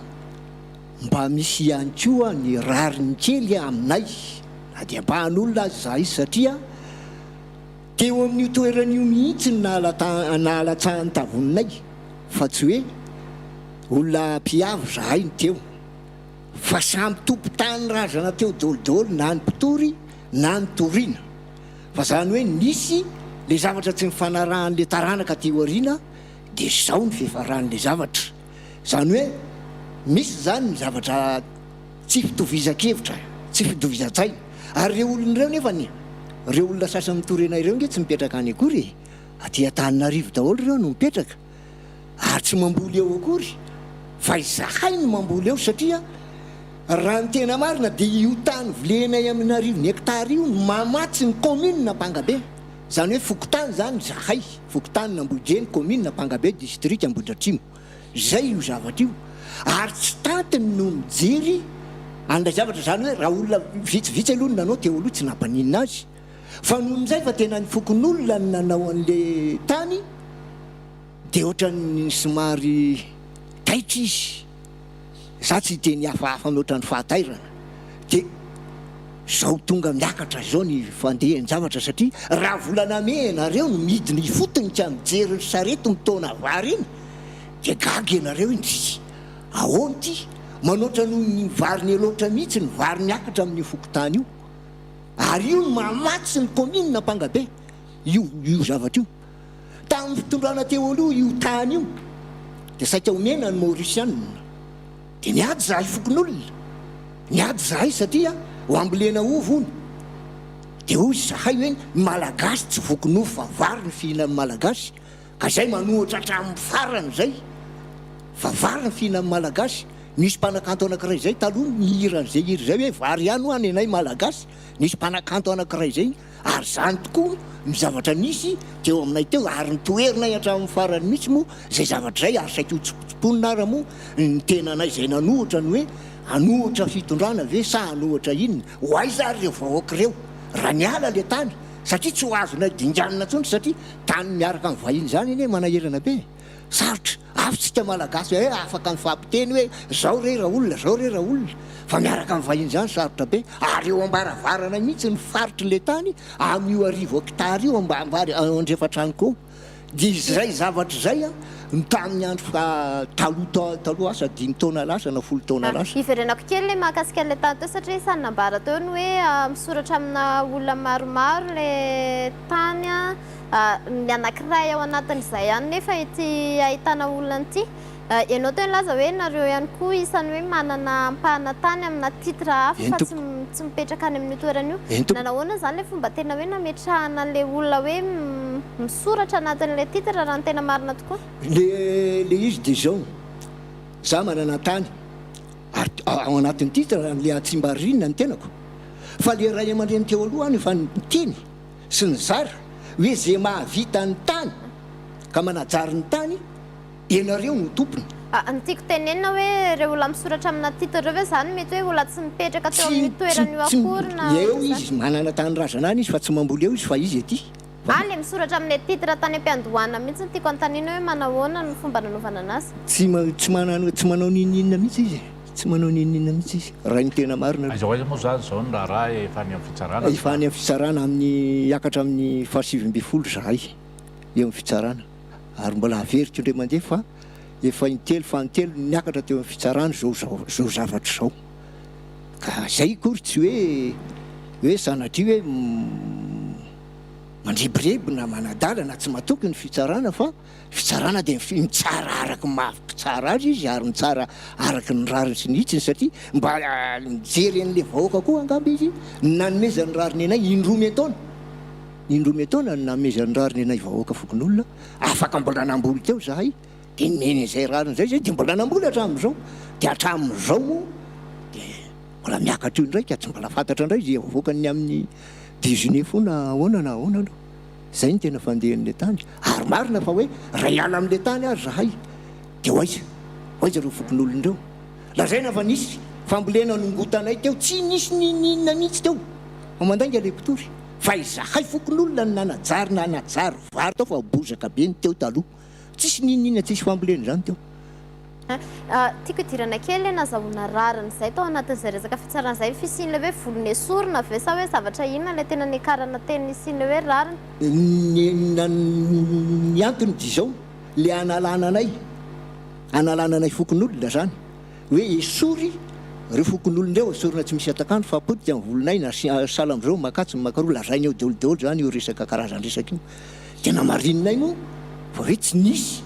mba misy ihany koa ny rariny kely aminay na dia ampahan'olona aza izahay satria teo amin'io toerana io mihitsy no nahalatsahan'ny tavoninay fa tsy hoe olona mpiavy izahay no teo fa samy tompon-tany razana teo daholo na ny mpitory na ny toriana fa zany hoe nisy le zavatra tsy nifanarahan'le taranaka aty aoriana dia izao ny fiafaran'ilay zavatra. Izany hoe misy izany ny zavatra tsy fitovizan-kevitra, tsy fitovizan-tsaina. Ary ireo olona ireo nefany, ireo olona sasany mitory anay ireo ange tsy mipetraka any akory e! Aty Antananarivo daholo ireo no mipetraka, ary tsy mamboly eo akory, fa izahay no mamboly eo satria raha ny tena marina dia io tany volenay amin'arivony hectare io no mamatsy ny commune Ampangabe. Izany hoe fokontany izany izahay, fokontanin' Ambohidreny, commune Ampangabe, district Ambohidratrimo. Izay io zavatra io. Ary tsy tantiny no mijery an'ilay zavatra, izany hoe raha olona vitsivitsy aloha no nanao teo aloha tsy nampaninona azy. Fa noho izay fa tena ny fokonolona no nanao an'ilay tany dia ohatran'ny somary taitra izy. Za tsy hiteny hafahafa mihoatra ny fahatairana de zao tonga miakatra zao ny fandehan-javatra satria raha volana mey ianareo no midina ifotony ka mijery ny sarety mitaona vary iny de gaga ianareo indrisy ahoana ity manoatra noho ny vary nialoatra mihitsy ny vary miakatra amin'io fokontany io ary io no mamatsy ny commune Ampangabe io io zavatra io. Tamin'ny fitondrana teo aloha io tany io dia saika omena ny Maorisianina. Dia niady izahay fokonolona. Niady izahay satria ho ambolena ovy hono. Dia hoy izahay hoe ny Malagasy tsy voky nofo fa vary ny fihinan'ny Malagasy. Ka izay manohitra hatramin'ny farany izay fa vary ny fihinan'ny Malagasy. Nisy mpanakanto anankiray izay taloha nihira an'izay hira izay hoe vary ihany hoa ny anay Malagasy. Nisy mpanakanto anankiray izay. Ary izany tokoa no zavatra nisy teo aminay teo, ary notoherinay hatramin'ny farany mihitsy moa izay zavatra izay, ary saika hotsimponina ara moa ny tenanay izay nanohitra ny hoe hanohitra fitondrana ve sa hanohitra inona? Ho aiza ary ireo vahoaka ireo raha niala ilay tany? Satria tsy ho azonay dinganina intsony satria tany miaraka amin'ny vahiny izany anie manahirana be e! Sarotra! Hafa tsika Malagasy hoe afaka mifampiteny hoe zao re raolona, zao re raolona. Fa miaraka amin'ny vahiny zany sarotra be. Ary eo ambaravarana mihitsy ny faritry le tany amin'io arivo hectare io ambary ao andrefan-trano koa. Dia izay zavatra izay no tamin'ny andro faha taloha taloha asa dimy taona lasa na folo taona lasa. Hiverenako kely ilay mahakasika an'ilay tany teo satria isan'ny nambara teo ny hoe misoratra amina olona maromaro ilay tany, ny anankiray ao anatin'izay ihany nefa ity ahitana olona ity. Ianao teo nilaza hoe nareo ihany koa isan'ny hoe manana ampahana tany amina titre hafa fa tsy tsy mipetraka any amin'io toerana io. Nanahoana izany ilay fomba tena hoe nametrahana an'ilay olona hoe misoratra anatin'ilay titre raha ny tena marina tokoa? Le le izy dia izao, za manana tany ary ao anatin'ny titre an'ilay Antsimbarinina ny tenako fa le ray aman-dreny teo aloha any efa niteny sy nizara hoe ze mahavita ny tany ka manajary ny tany Ianareo no tompony. Ah, ny tiako tenenina hoe ireo olona misoratra amina titre ireo ve izany mety hoe olona tsy mipetraka teo amin'io toerana io akory na Eo ohatr'izany? izy, manana tanindrazana any izy fa tsy mamboly eo izy fa izy aty. Ah, le misoratra amin'ilay titre tany am-piandohana mihitsy no tiako anontaniana hoe manahoana no fomba nanaovana anazy? Tsy tsy manano tsy manao n'inon'inona mihitsy izy e, tsy manao n'inon'inona mihitsy izy, raha ny tena marina aloha. Aiza ho aiza moa izany izao ny raharaha efa any amin'ny fitsarana? Efa any amin'ny fitsarana amin'ny hiakatra amin'ny fahasivy ambinifolo izahay eo amin'ny fitsarana. Ary mbola averiko indray mandeha fa efa intelo fahatelo niakatra teo amin'ny fitsarana izao izao zavatra izao. Ka izay akory tsy hoe hoe sanatria hoe mandrebireby na manadala na tsy matoky ny fitsarana fa ny fitsarana dia mitsara araka ny maha mpitsara azy izy ary mitsara araka ny rariny sy ny hitsiny satria mba mijery an'ilay vahoaka koa angamba izy nanomezany rariny anay indroa miantaona. Indroa miantaona no nanomezany rariny anay vahoaka fokonolona, afaka mbola namboly teo izahay, dia nomeny an'izay rariny izay izahay, dia mbola namboly hatramin'izao, dia hatramin'izao moa dia mbola miakatra io indray ka tsy mbola fantatra indray izay avoakany amin'ny déjeuner foana ahoana na ahoana aloha. Izay no tena fandehan'ilay tany, ary marina fa hoe raha hiala amin'ilay tany ary izahay dia ho aiza? Ho aiza ireo fokonolona ireo? Lazaina fa nisy fambolena nongotanay teo, tsy nisy n'inon'inona mihitsy teo, fa mandainga ilay mpitory. Fa izahay fokonolona no nanajary nanajary vary tao fa bozaka be ny teo taloha. Tsisy n'inon'inona tsisy fambolena izany teo. Tiako hidirana kely ilay nazahoana rariny izay tao anatin'izay resaka fitsarana izay, fisian'ilay hoe vola nesorina ve sa hoe zavatra inona ilay tena niakarana teny nisian'ilay hoe rariny? Ny ny antony dia izao, ilay analana anay, analana anay fokonolona izany. Hoe esory reo fokonolona reo, esorina tsy misy atakandro fa potika ny volonay na sahala amizao makatsy ny makaroa lazainy eo daholo daholo zany io resaka karazan resaka io de namarininay moa fa hoe tsy nisy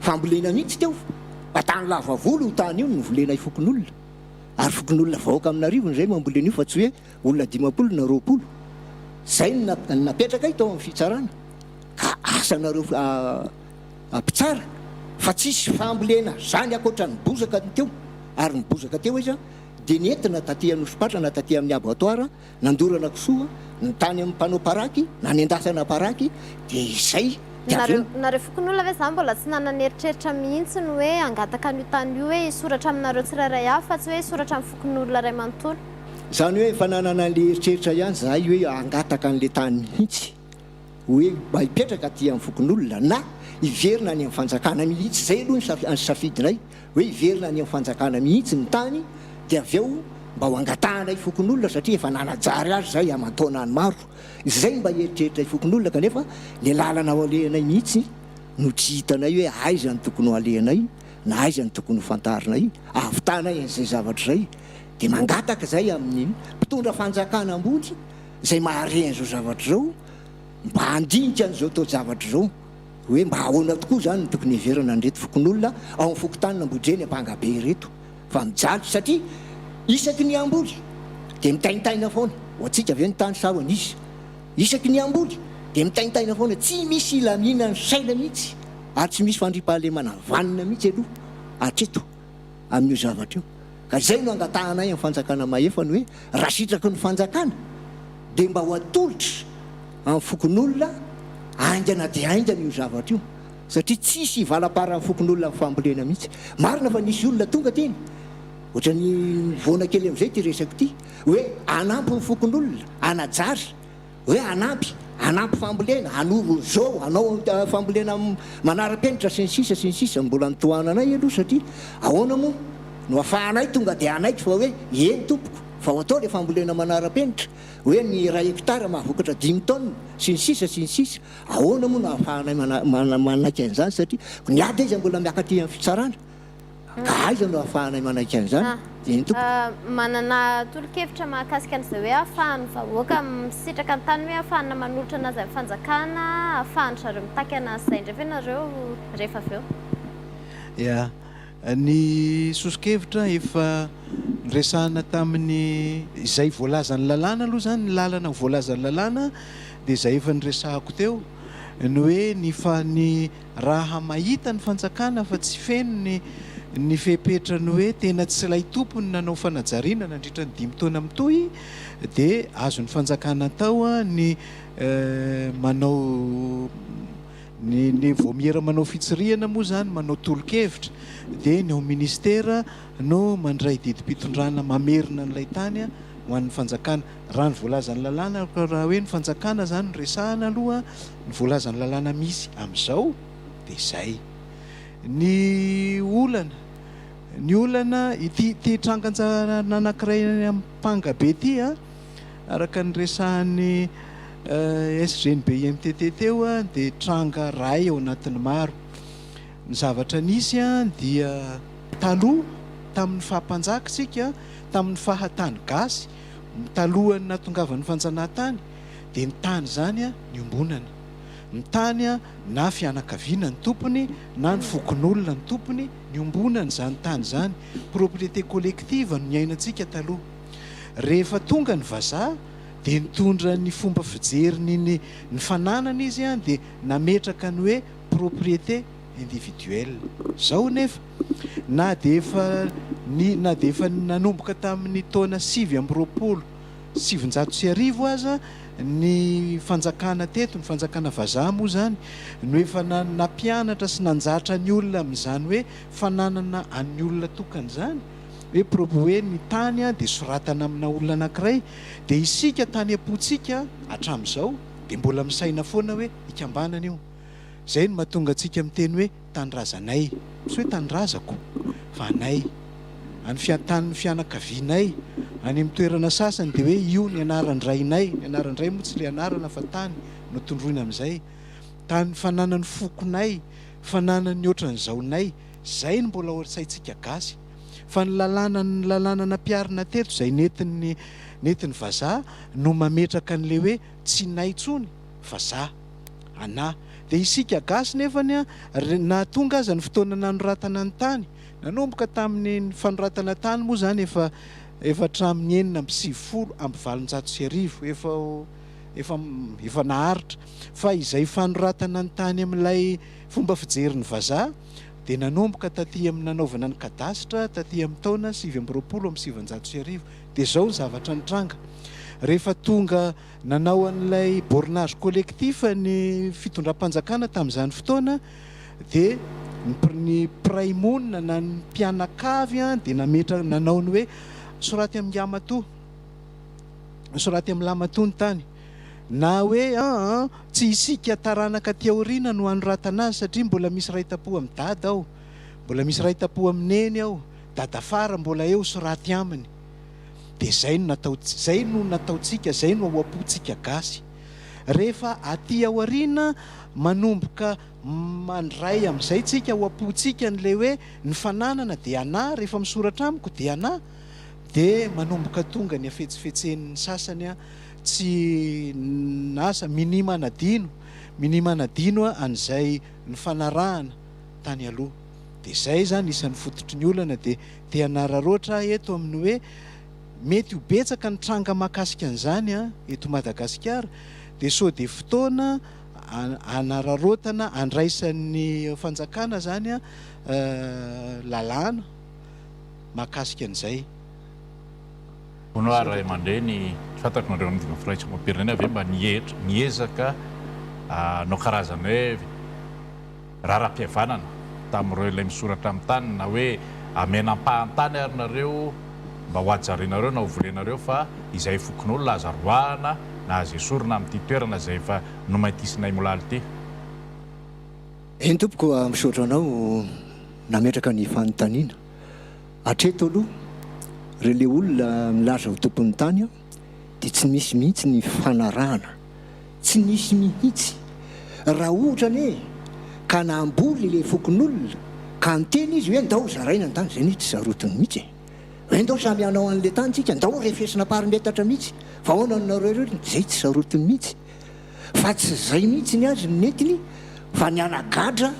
fambolena mihitsy teo fa tany lava volo io tany io no novolenay fokonolona ary fokonolona vahoaka aminarivony zay mamboly an'io fa tsy hoe olona 50 na 20 zay no napetrakay tao amin'ny fitsarana ka asa nareo Mpitsara fa tsisy fambolena zany akoatra ny bozaka ny teo ary ny bozaka teo aiza dia nentina taty Anosipatrana taty amin'ny abattoir nandorana kisoa ny tany amin'ny mpanao paraky nanendasana paraky dia izay dia avy eo Nareo fokonolona ve zany mbola tsy nanana eritreritra mihitsy ny hoe hangataka an'io tany io hoe hisoratra aminareo tsirairay avy fa tsy hoe hisoratra amin'ny fokonolona iray manontolo? Zany hoe efa nanana an'le eritreritra ihany zahay hoe hangataka an'le tany mihitsy. hoe mba hipetraka aty amin'ny fokonolona na hiverina any amin'ny fanjakana mihitsy, izay aloha ny safidinay, hoe hiverina any amin'ny fanjakana mihitsy ny tany dia avy eo mba ho angatahanay fokonolona satria efa nanajary azy izay aman-taonany maro, izay mba eritreritray fokonolona kanefa le lalana ho alehanay mihitsy no tsy hitanay hoe aiza no tokony ho alehanay na aiza no tokony ho fantarinay ahavitanay an'izay zavatra izay dia mangataka izay amin'ny mpitondra fanjakana ambony izay mahare an'izao zavatra izao mba handinika an'izao taojavatra izao hoe mba ahoana tokoa izany no tokony hiheverana an'ireto fokonolona ao amin'ny fokontanin'Ambohidreny Ampangabe ireto fa mijaly satria isaky ny hamboly dia mitaintaina foana, ho antsika ve ny tany sa ho an'iza? Isaky ny hamboly dia mitaintaina foana, tsy misy hilaminan'ny saina mihitsy ary tsy misy fandriampahalemana vanona mihitsy aloha hatreto. amin'io zavatra io. Ka izay no angatahanay amin'ny fanjakana mahefa ny hoe raha sitraky ny fanjakana dia mba ho atolotra amin'ny fokonolona haingana dia haingana io zavatra io satria tsisy hivalamparan'ny fokonolona amin'ny fambolena mihitsy. Marina fa nisy olona tonga teny, ohatran'ny mivoana kely amin'izay ity resako ity, hoe hanampy ny fokonolona, hanajary, hoe hanampy. hanampy fambolena, hanoro zo, hanao fambolena manara-penitra sy ny sisa sy ny sisa. Mbola notohananay aloha satria ahoana moa no afahanay tonga dia hanaiky fa hoe eny tompoko fa ho atao ilay fambolena manara-penitra, hoe ny iray hectare mahavokatra dimy taonina sy ny sisa sy ny sisa. Ahoana moa no ahafahanay manaiky an'izany satria ny ady aiza mbola miakatra aty amin'ny fitsarana. Ka aiza no ahafahanay manaiky an'izany? Eny tompoko. Manana tolo-kevitra mahakasika an'izay hoe ahafahan'ny vahoaka misitraka ny tany hoe ahafahana manolotra anazy amin'ny fanjakana, ahafahan-dry zareo mitaky anazy izay indray ve nareo rehefa avy eo? Ya, ny soso-kevitra efa niresahana tamin'ny izay voalazan'ny lalàna aloha izany, ny lalana voalazan'ny lalàna dia izay efa niresahako teo, ny hoe ny fa ny Raha mahita ny fanjakana fa tsy feno ny ny fepetra ny hoe tena tsy ilay tompony nanao fanajariana nandritra ny dimy taona mitohy dia azon'ny fanjakana atao ny manao ny ny vaomiera manao fitsirihana moa izany manao tolo-kevitra dia ny ao ministera no mandray didim-pitondrana mamerina an'ilay tany ho an'ny fanjakana. Raha ny voalazan'ny lalàna, raha hoe ny fanjakana izany no resahana aloha, ny voalazan'ny lalàna misy amin'izao dia izay. Ny olana, ny olana, ity ity trangan-javatra anankiray any Ampangabe ity an, araka ny resahan'ny SG ny BIMTT teo dia tranga iray ao anatin'ny maro. Ny zavatra nisy dia taloha, tamin'ny faha mpanjaka isika, tamin'ny faha tany gasy, talohan'ny nahatongavan'ny fanjanahantany dia ny tany izany niombonana. Ny tany na fianakaviana ny tompony na ny fokonolona ny tompony, niombonana izany tany izany. Propriété collective no niainantsika taloha. Rehefa tonga ny vazaha dia nitondra ny fomba fijeriny ny ny fananana izy dia nametraka ny hoe propriété individuelle. Izao nefa, na dia efa ny na dia efa nanomboka tamin'ny taona 1929 aza ny fanjakana teto, ny fanjakana vazaha moa izany, no efa nampianatra sy nanjatra ny olona amin'izany hoe fananana an'ny olona tokana izany, hoe prop hoe ny tany dia soratana amina olona anankiray, dia isika tany am-pontsika hatramin'izao dia mbola misaina foana hoe ikambanana io. Izay no mahatonga antsika miteny hoe tanindrazanay, tsy hoe tanindrazako fa anay, any fia tanin'ny fianakavianay, any amin'ny toerana sasany dia hoe io ny anaran-drainay, ny anaran-dray moa tsy ilay anarana fa tany no tondroina amin'izay, tany fananan'ny fokonay, fananan'ny ohatran'izaonay, izay no mbola ao an-tsaintsika gasy. Fa ny lalàna ny lalàna nampiharina teto izay nentin'ny nentin'ny vazaha no mametraka an'ilay hoe tsy nay intsony fa za. Anà. Dia isika gasy nefany an, na tonga aza ny fotoana nanoratana ny tany, nanomboka tamin'ny fanoratana tany moa izany efa efa hatramin'ny 1896, efa efa efa naharitra. Fa izay fanoratana ny tany amin'ilay fomba fijerin'ny vazaha dia nanomboka taty amin'ny nanaovana ny kadasitra taty amin'ny taona 1929. Dia izao ny zavatra nitranga. Rehefa tonga Nanao an'ilay bornage collectif ny fitondram-panjakana tamin'izany fotoana dia ny mpiray monina na ny mpianakavy dia nametra nanao ny hoe soraty amin'ny ramatoa, soraty amin'ny lamatoa ny tany. Na hoe aa tsy isika taranaka aty aoriana no hanoratana azy satria mbola misy ray tampo amin'i dada ao, mbola misy ray tampo amin'i neny ao, dadafara mbola eo soraty aminy. Dia izay no natao, izay no nataontsika, izay no ao am-pontsika gasy. Rehefa aty aoriana manomboka mandray amin'izay tsika ao am-pontsika an'ilay hoe ny fananana dia anà, rehefa misoratra amiko dia anà, dia manomboka tonga ny hafetsifetsen'ny sasany tsy asa, minia manadino, minia manadino an'izay nifanarahana tany aloha. Dia izay izany isan'ny fototry ny olana dia Te hanararaotra aho eto amin'ny hoe mety ho betsaka ny tranga mahakasika an'izany eto Madagasikara dia sao dia fotoana hanararaotana handraisan'ny fanjakana izany lalàna mahakasika an'izay. Hono hoa ray aman-dreny, tsy fantatro nareo anivon'ny firaisam-pirenena ve mba niezaka hanao karazana hoe Raharaham-pihavanana tamin'ireo ilay misoratra amin'ny tany na hoe amena ampahan-tany ary nareo mba ho hajarinareo na ho volenareo fa izahay fokonolona aza roahana na aza esorina amin'ity toerana izay efa nomaintisinay molaly ity. Eny tompoko, misaotra anao nametraka ny fanontaniana. Hatreto aloha, re le olona milaza ho tompon'ny tany dia tsy nisy mihitsy ny fifanarahana. Tsy nisy mihitsy. Raha ohatra anie ka namboly ilay fokonolona ka niteny izy hoe ndao zaraina ny tany, izay anie tsy sarotiny mihitsy e. Hoe ndao samy hanao an'ilay tany tsika, ndao refesina par metatra mihitsy, fa ahoana ny nareo ireo, izay tsy sarotiny mihitsy. Fa tsy izay mihitsy ny azy no nentiny fa ny hanagadra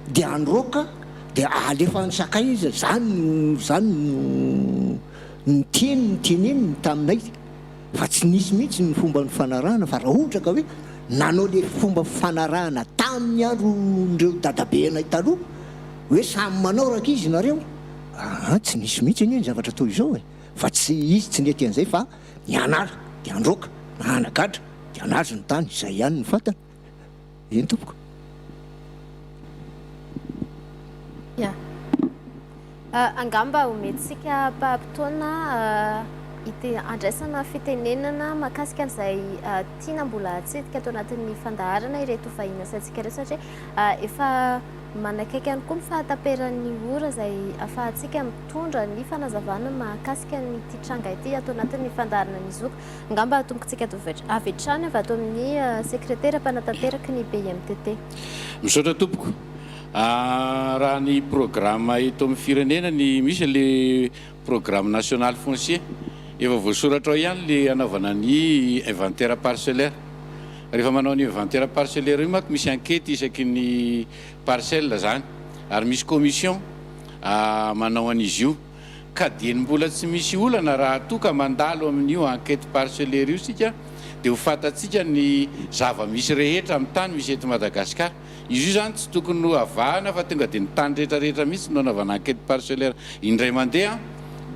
dia handroaka dia alefa any sakay izy, izany no izany no ny teny noteneniny taminay. Fa tsy nisy mihitsy ny fomba nifanarahana fa raha ohatra ka hoe nanao le fomba fifanarahana tamin'ny andron'ireo dadabeanay taloha hoe samy manao rankizy nareo aa tsy nisy mihitsy anie ny zavatra toy izao e! Fa tsy izy tsy nety an'izay fa ny hanala dia handroaka na hanagadra dia hanazo ny tany, izay ihany no fantany. Eny tompoko. Ya. Angamba omentsika mpaha-potoana handraisana fitenenana mahakasika an'izay tiana mbola hatsidika ato anatin'ny fandaharana ireto vahiny asaintsika ireto satria efa manakaiky ihany koa ny fahataperan'ny ora izay ahafahantsika mitondra ny fanazavana mahakasika an'ity tranga ity ato anatin'ny fandaharana ny zoky. Angamba hatombokintsika avy hatrany avy ato amin'ny sekretera mpanatanteraka ny BIMTT. Misaotra tompoko. Raha ny programme eto amin'ny firenena ny misy le programme national foncier efa voasoratra ao ihany le hanaovana ny inventaire parcellaire. Rehefa manao an'io inventaire parcellaire io manko misy enquete isaky ny parcelle zany ary misy commission manao an'izy io. Ka dieny mbola tsy misy olana raha toa ka mandalo amin'io enquete parcellaire io isika dia ho fantatsika ny zava-misy rehetra amin'ny tany misy eto Madagasikara. Izy io izany tsy tokony ho avahana fa tonga dia ny tany rehetra rehetra mihitsy no anaovana enquete parcellaire indray mandeha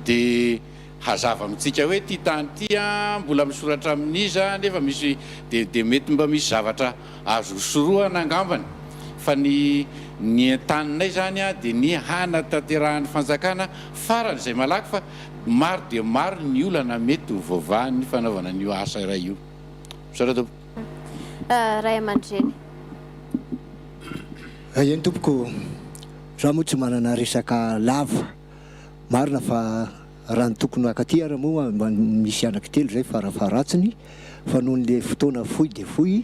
dia hazava amintsika hoe ity tany ity mbola misoratra amin'iza nefa misy dia dia mety mba misy zavatra Azo sorohana angambany fa ny ny entaninay izany dia ny hanatanterahan'ny fanjakana farany izay malaky fa maro dia maro ny olana mety ho voavahan'ny fanaovana an'io asa iray io. Misaotra tompoko. Ray aman-dreny. Eny tompoko, za moa tsy manana resaka lava, marina fa raha ny tokony hakaty ary moa mba misy anaky telo zay farafaharatsiny fa noho ny le fotoana fohy dia fohy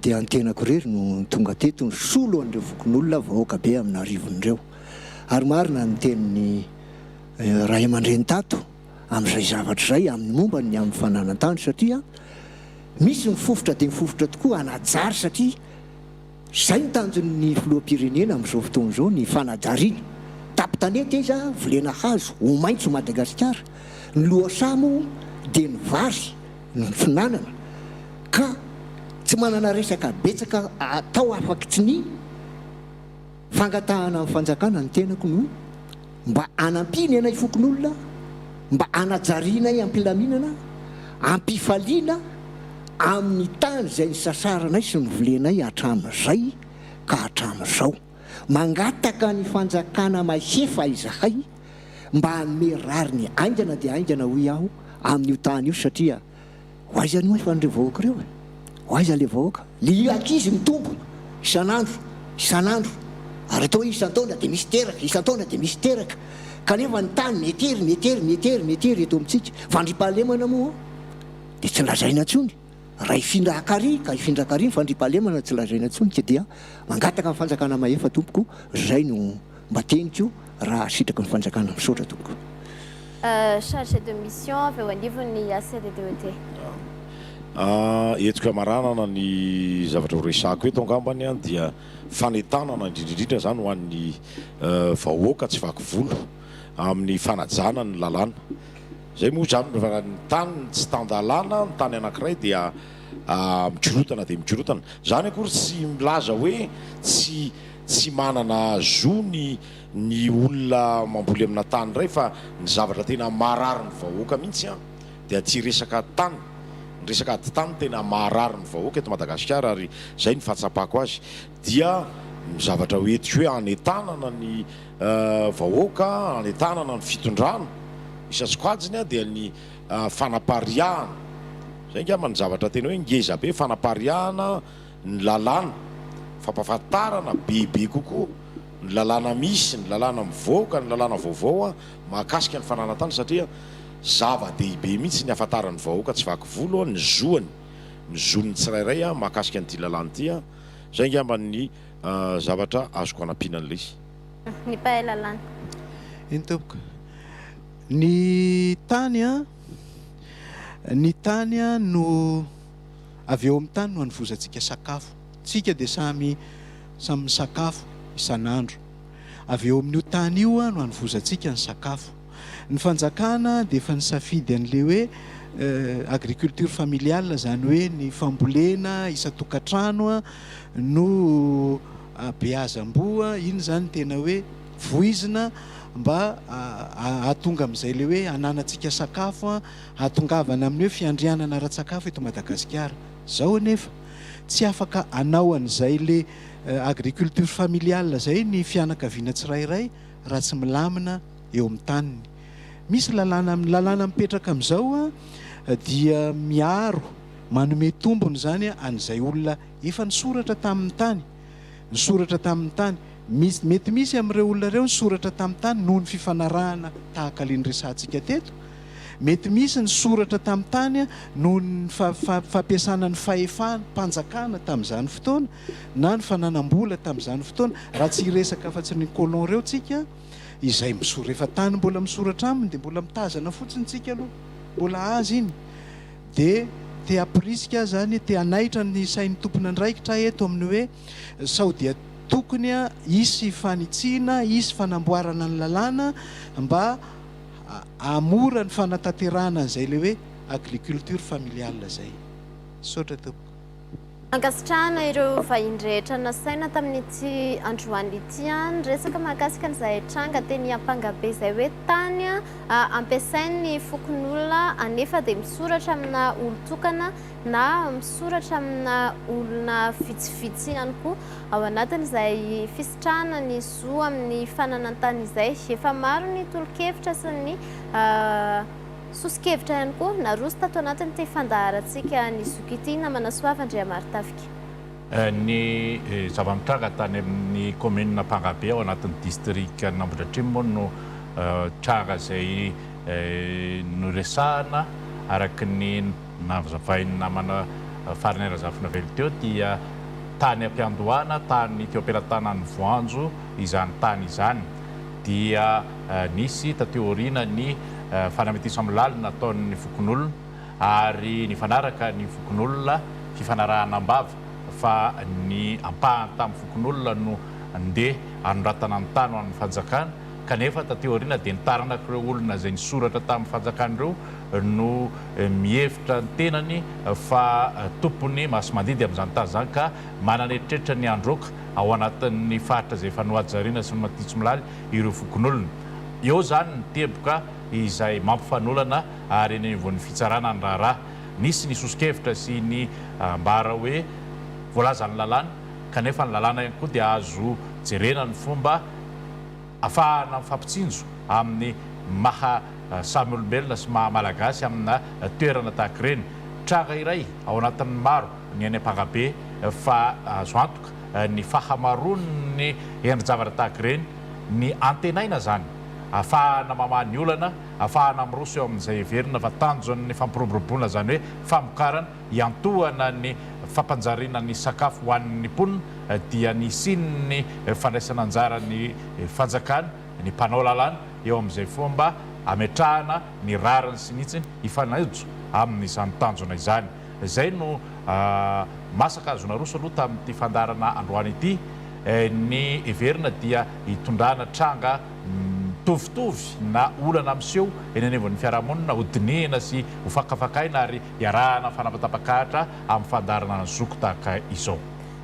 dia ny tenako irery no tonga teto nisolo an'ireo fokonolona vahoaka be amin'arivony ireo. Ary marina ny tenin'ny ray aman-dreny tato amin'izay zavatra izay amin'ny momba ny amin'ny fananan-tany satria misy mifofotra dia mifofotra tokoa hanajary satria izay ny tanjon'ny filoham-pirenena amin'izao fotoana izao ny fanajariana tapo-tanety aiza volena hazo ho maitso Madagasikara ny lohasaha moa dia ny vary ny finanana ka tsy manana resaka betsaka atao afaky ny fangatahana amin'ny fanjakana ny tenako no mba hanampiany anay fokonolona mba hanajarianay am-pilaminana am-pifaliana amin'ny tany izay nisasaranay sy novolenay hatramin'izay ka hatramin'izao. Mangataka ny fanjakana mahefa izahay mba hanome rariny haingana dia haingana hoy aho amin'io tany io satria ho aiza no efa an'ireo vahoaka ireo e? Ho aiza ilay vahoaka? Ilay ankizy mitombo isan'andro isan'andro ary atao hoe isan-taona dia misy teraka, isan-taona dia misy teraka kanefa ny tany mietery mietery mietery mietery eto amintsika. Fandriampahalemana moa dia tsy lazaina intsony. Raha hifindra hakary ka hifindra hakary ny fandriampahalemana tsy lazaina intsony ka dia mangataka ny fanjakana mahefa tompoko zay no mba teniko raha sitraky ny fanjakana misaotra tompoko. Chargé de mission avy eo anivon'ny ACDDET. Entiko hamaranana ny zavatra ho resahako eto angambany dia fanentanana indrindra indrindra izany ho an'ny vahoaka tsy vaky volo amin'ny fanajana ny lalàna. Izay moa izany rehefa ny tany tsy tan-dalàna, ny tany anankiray dia mikorontana dia mikorontana. Izany akory tsy milaza hoe tsy tsy manana zo ny ny olona mamboly amina tany iray fa ny zavatra tena maharary ny vahoaka mihitsy an dia tsy resaka tany, ny resaka ady tany tena maharary ny vahoaka eto Madagasikara ary izay ny fahatsapako azy dia ny zavatra ho entiko hoe hanentanana ny vahoaka, hanentanana ny fitondrana. Isan-tsokajiny dia ny fanapariahana, izay angamba ny zavatra tena hoe ngeza be, fanapariahana ny lalàna, fampahafantarana bebe kokoa ny lalàna misy, ny lalàna mivoaka, ny lalàna vaovao mahakasika ny fananan-tany satria zava-dehibe mihitsy ny hahafantaran'ny vahoaka tsy vaky volo ny zoany, ny zon'ny tsirairay mahakasika an'ity lalàna ity. Izay angamba ny zavatra azoko hanampiana an'ilay izy. Ny mpahay lalàna. Eny tompoko. Ny tany an, ny tany an no avy eo amin'ny tany no anovozantsika sakafo. Tsika dia samy samy misakafo isan'andro. Avy eo amin'io tany io no anovozantsika ny sakafo. Ny fanjakana dia efa nisafidy an'ilay hoe agriculture familiale, izany hoe ny fambolena isan-tokantrano no beazam-boa, iny izany tena hoe voizina mba hahatonga amin'izay ilay hoe hananantsika sakafo, hahatongavana amin'ny hoe fiandrianana ara-tsakafo eto Madagasikara. Izao anefa, tsy afaka hanao an'izay ilay agriculture familiale izay ny fianakaviana tsirairay raha tsy milamina eo amin'ny taniny. Misy lalàna, ny lalàna mipetraka amin'izao dia miaro, manome tombony izany an'izay olona efa nisoratra tamin'ny tany, nisoratra tamin'ny tany. Misy, mety misy amin'ireo olona ireo nisoratra tamin'ny tany noho ny fifanarahana tahaka ilay niresahantsika teto. Mety misy nisoratra tamin'ny tany noho ny fampiasana ny fahefam-panjakana tamin'izany fotoana na ny fananam-bola tamin'izany fotoana, raha tsy hiresaka afa-tsy ny colon ireo tsika, izay miso rehefa tany mbola misoratra aminy dia mbola mitazana fotsiny tsika aloha, mbola azy iny. Dia te hampirisika aho izany, te hanaitra ny sain'ny tompon'andraikitra aho eto amin'ny hoe sao dia tokony hisy fanitsiana, hisy fanamboarana ny lalàna mba hahamora ny fanatanterahana an'izay ilay hoe agriculture familiale izay. Misaotra tompoko. Ankasitrahana ireo vahiny rehetra nasaina tamin'ity androany ity niresaka mahakasika an'izay tranga teny Ampangabe izay hoe tany ampiasain'ny fokonolona anefa dia misoratra amina olon-tokana na misoratra amina olona vitsivitsy ihany koa ao anatin'izay fisitrahana ny zo amin'ny fananan-tany izay. Efa maro ny tolo-kevitra sy ny soso-kevitra ihany koa naroso tato anatin'ity fandaharantsika ny zoky ity. Namana Soava Andriamarotafika. Ny zava-mitranga tany amin'ny kaominina Ampangabe ao anatin'ny distrikan'Ambohidratrimo moa no tranga izay noresahana araka ny Nazavain'ny namana Farine Razafinavelo teo dia tany am-piandohana, tany teo am-pelatanan'ny voanjo izany tany izany. Dia nisy taty aoriana ny fanametisamolaly nataon'ny fokonolona ary nifanaraka ny fokonolona, fifanarahana am-bava, fa ny ampahany tamin'ny fokonolona no ndeha hanoratana ny tany ho an'ny fanjakana. Kanefa taty aoriana dia ny taranak'ireo olona izay nisoratra tamin'ny fanjakana ireo no mihevitra ny tenany fa tompony masi-mandidy amin'izany tany izany ka manana eritreritra ny handroaka ao anatin'ny faritra izay efa nohajariana sy nomatitso-milaly ireo fokonolona. Eo izany ny teboka izay mampifanolana ary eny anivon'ny fitsarana ny raharaha. Nisy ny soso-kevitra sy ny ambara hoe voalazan'ny lalàna kanefa ny lalàna ihany koa dia azo jerena ny fomba Afahana mifampitsinjo amin'ny maha samy olombelona sy maha Malagasy amina toerana tahaka ireny. Tranga iray ao anatin'ny maro ny any Ampangabe fa azo antoka ny fahamaroan'ny endri-javatra tahaka ireny. Ny antenaina izany afahana mamaha ny olana, afahana miroso eo amin'izay heverina fa tanjon'ny fampiroboroboana izany hoe famokarana hiantohana ny fampanjariana ny sakafo ho an'ny mponina dia ny hisian'ny fandraisana anjaran'ny fanjakana, ny mpanao lalàna eo amin'izay fomba ametrahana ny rariny sy ny hitsiny hifanojo amin'izany tanjona izany. Izay no masaka azo naroso aloha tamin'ity fandaharana androany ity. Ny heverina dia hitondrana tranga mitovitovy na olana miseho eny anivon'ny fiarahamonina hodinihina sy hofakafakaina ary Iarahana mifanapatapakahatra amin'ny fandaharana ny zoko tahaka izao.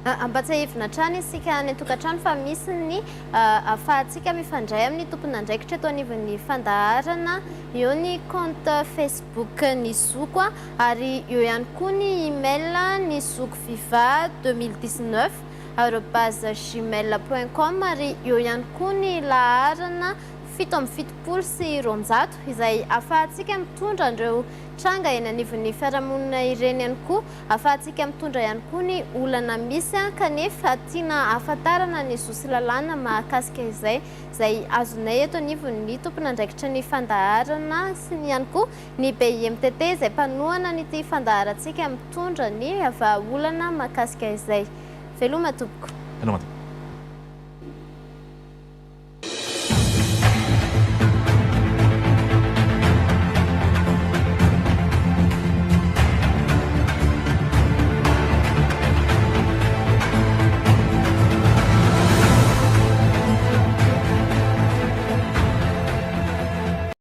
Ampatsiahivina hatrany isika any an-tokantrano fa misy ny ahafahantsika mifandray amin'ny tompon'andraikitra eto anivon'ny fandaharana. Eo ny compte Facebook ny zoko ary eo ihany koa ny email ny zoko viva 2019 arobase gmail point com ary eo ihany koa ny laharana. 277 izay ahafahantsika mitondra an'ireo tranga eny anivon'ny fiarahamonina ireny ihany koa, ahafahantsika mitondra ihany koa ny olana misy kanefa tiana ahafantarana ny zo sy lalàna mahakasika izay, izay azonay eto anivon'ny tompon'andraikitry ny fandaharana sy ny ihany koa ny BIMTT izay mpanohana an'ity fandaharantsika mitondra ny vahaolana mahakasika izay. Veloma tompoko. Veloma tompoko.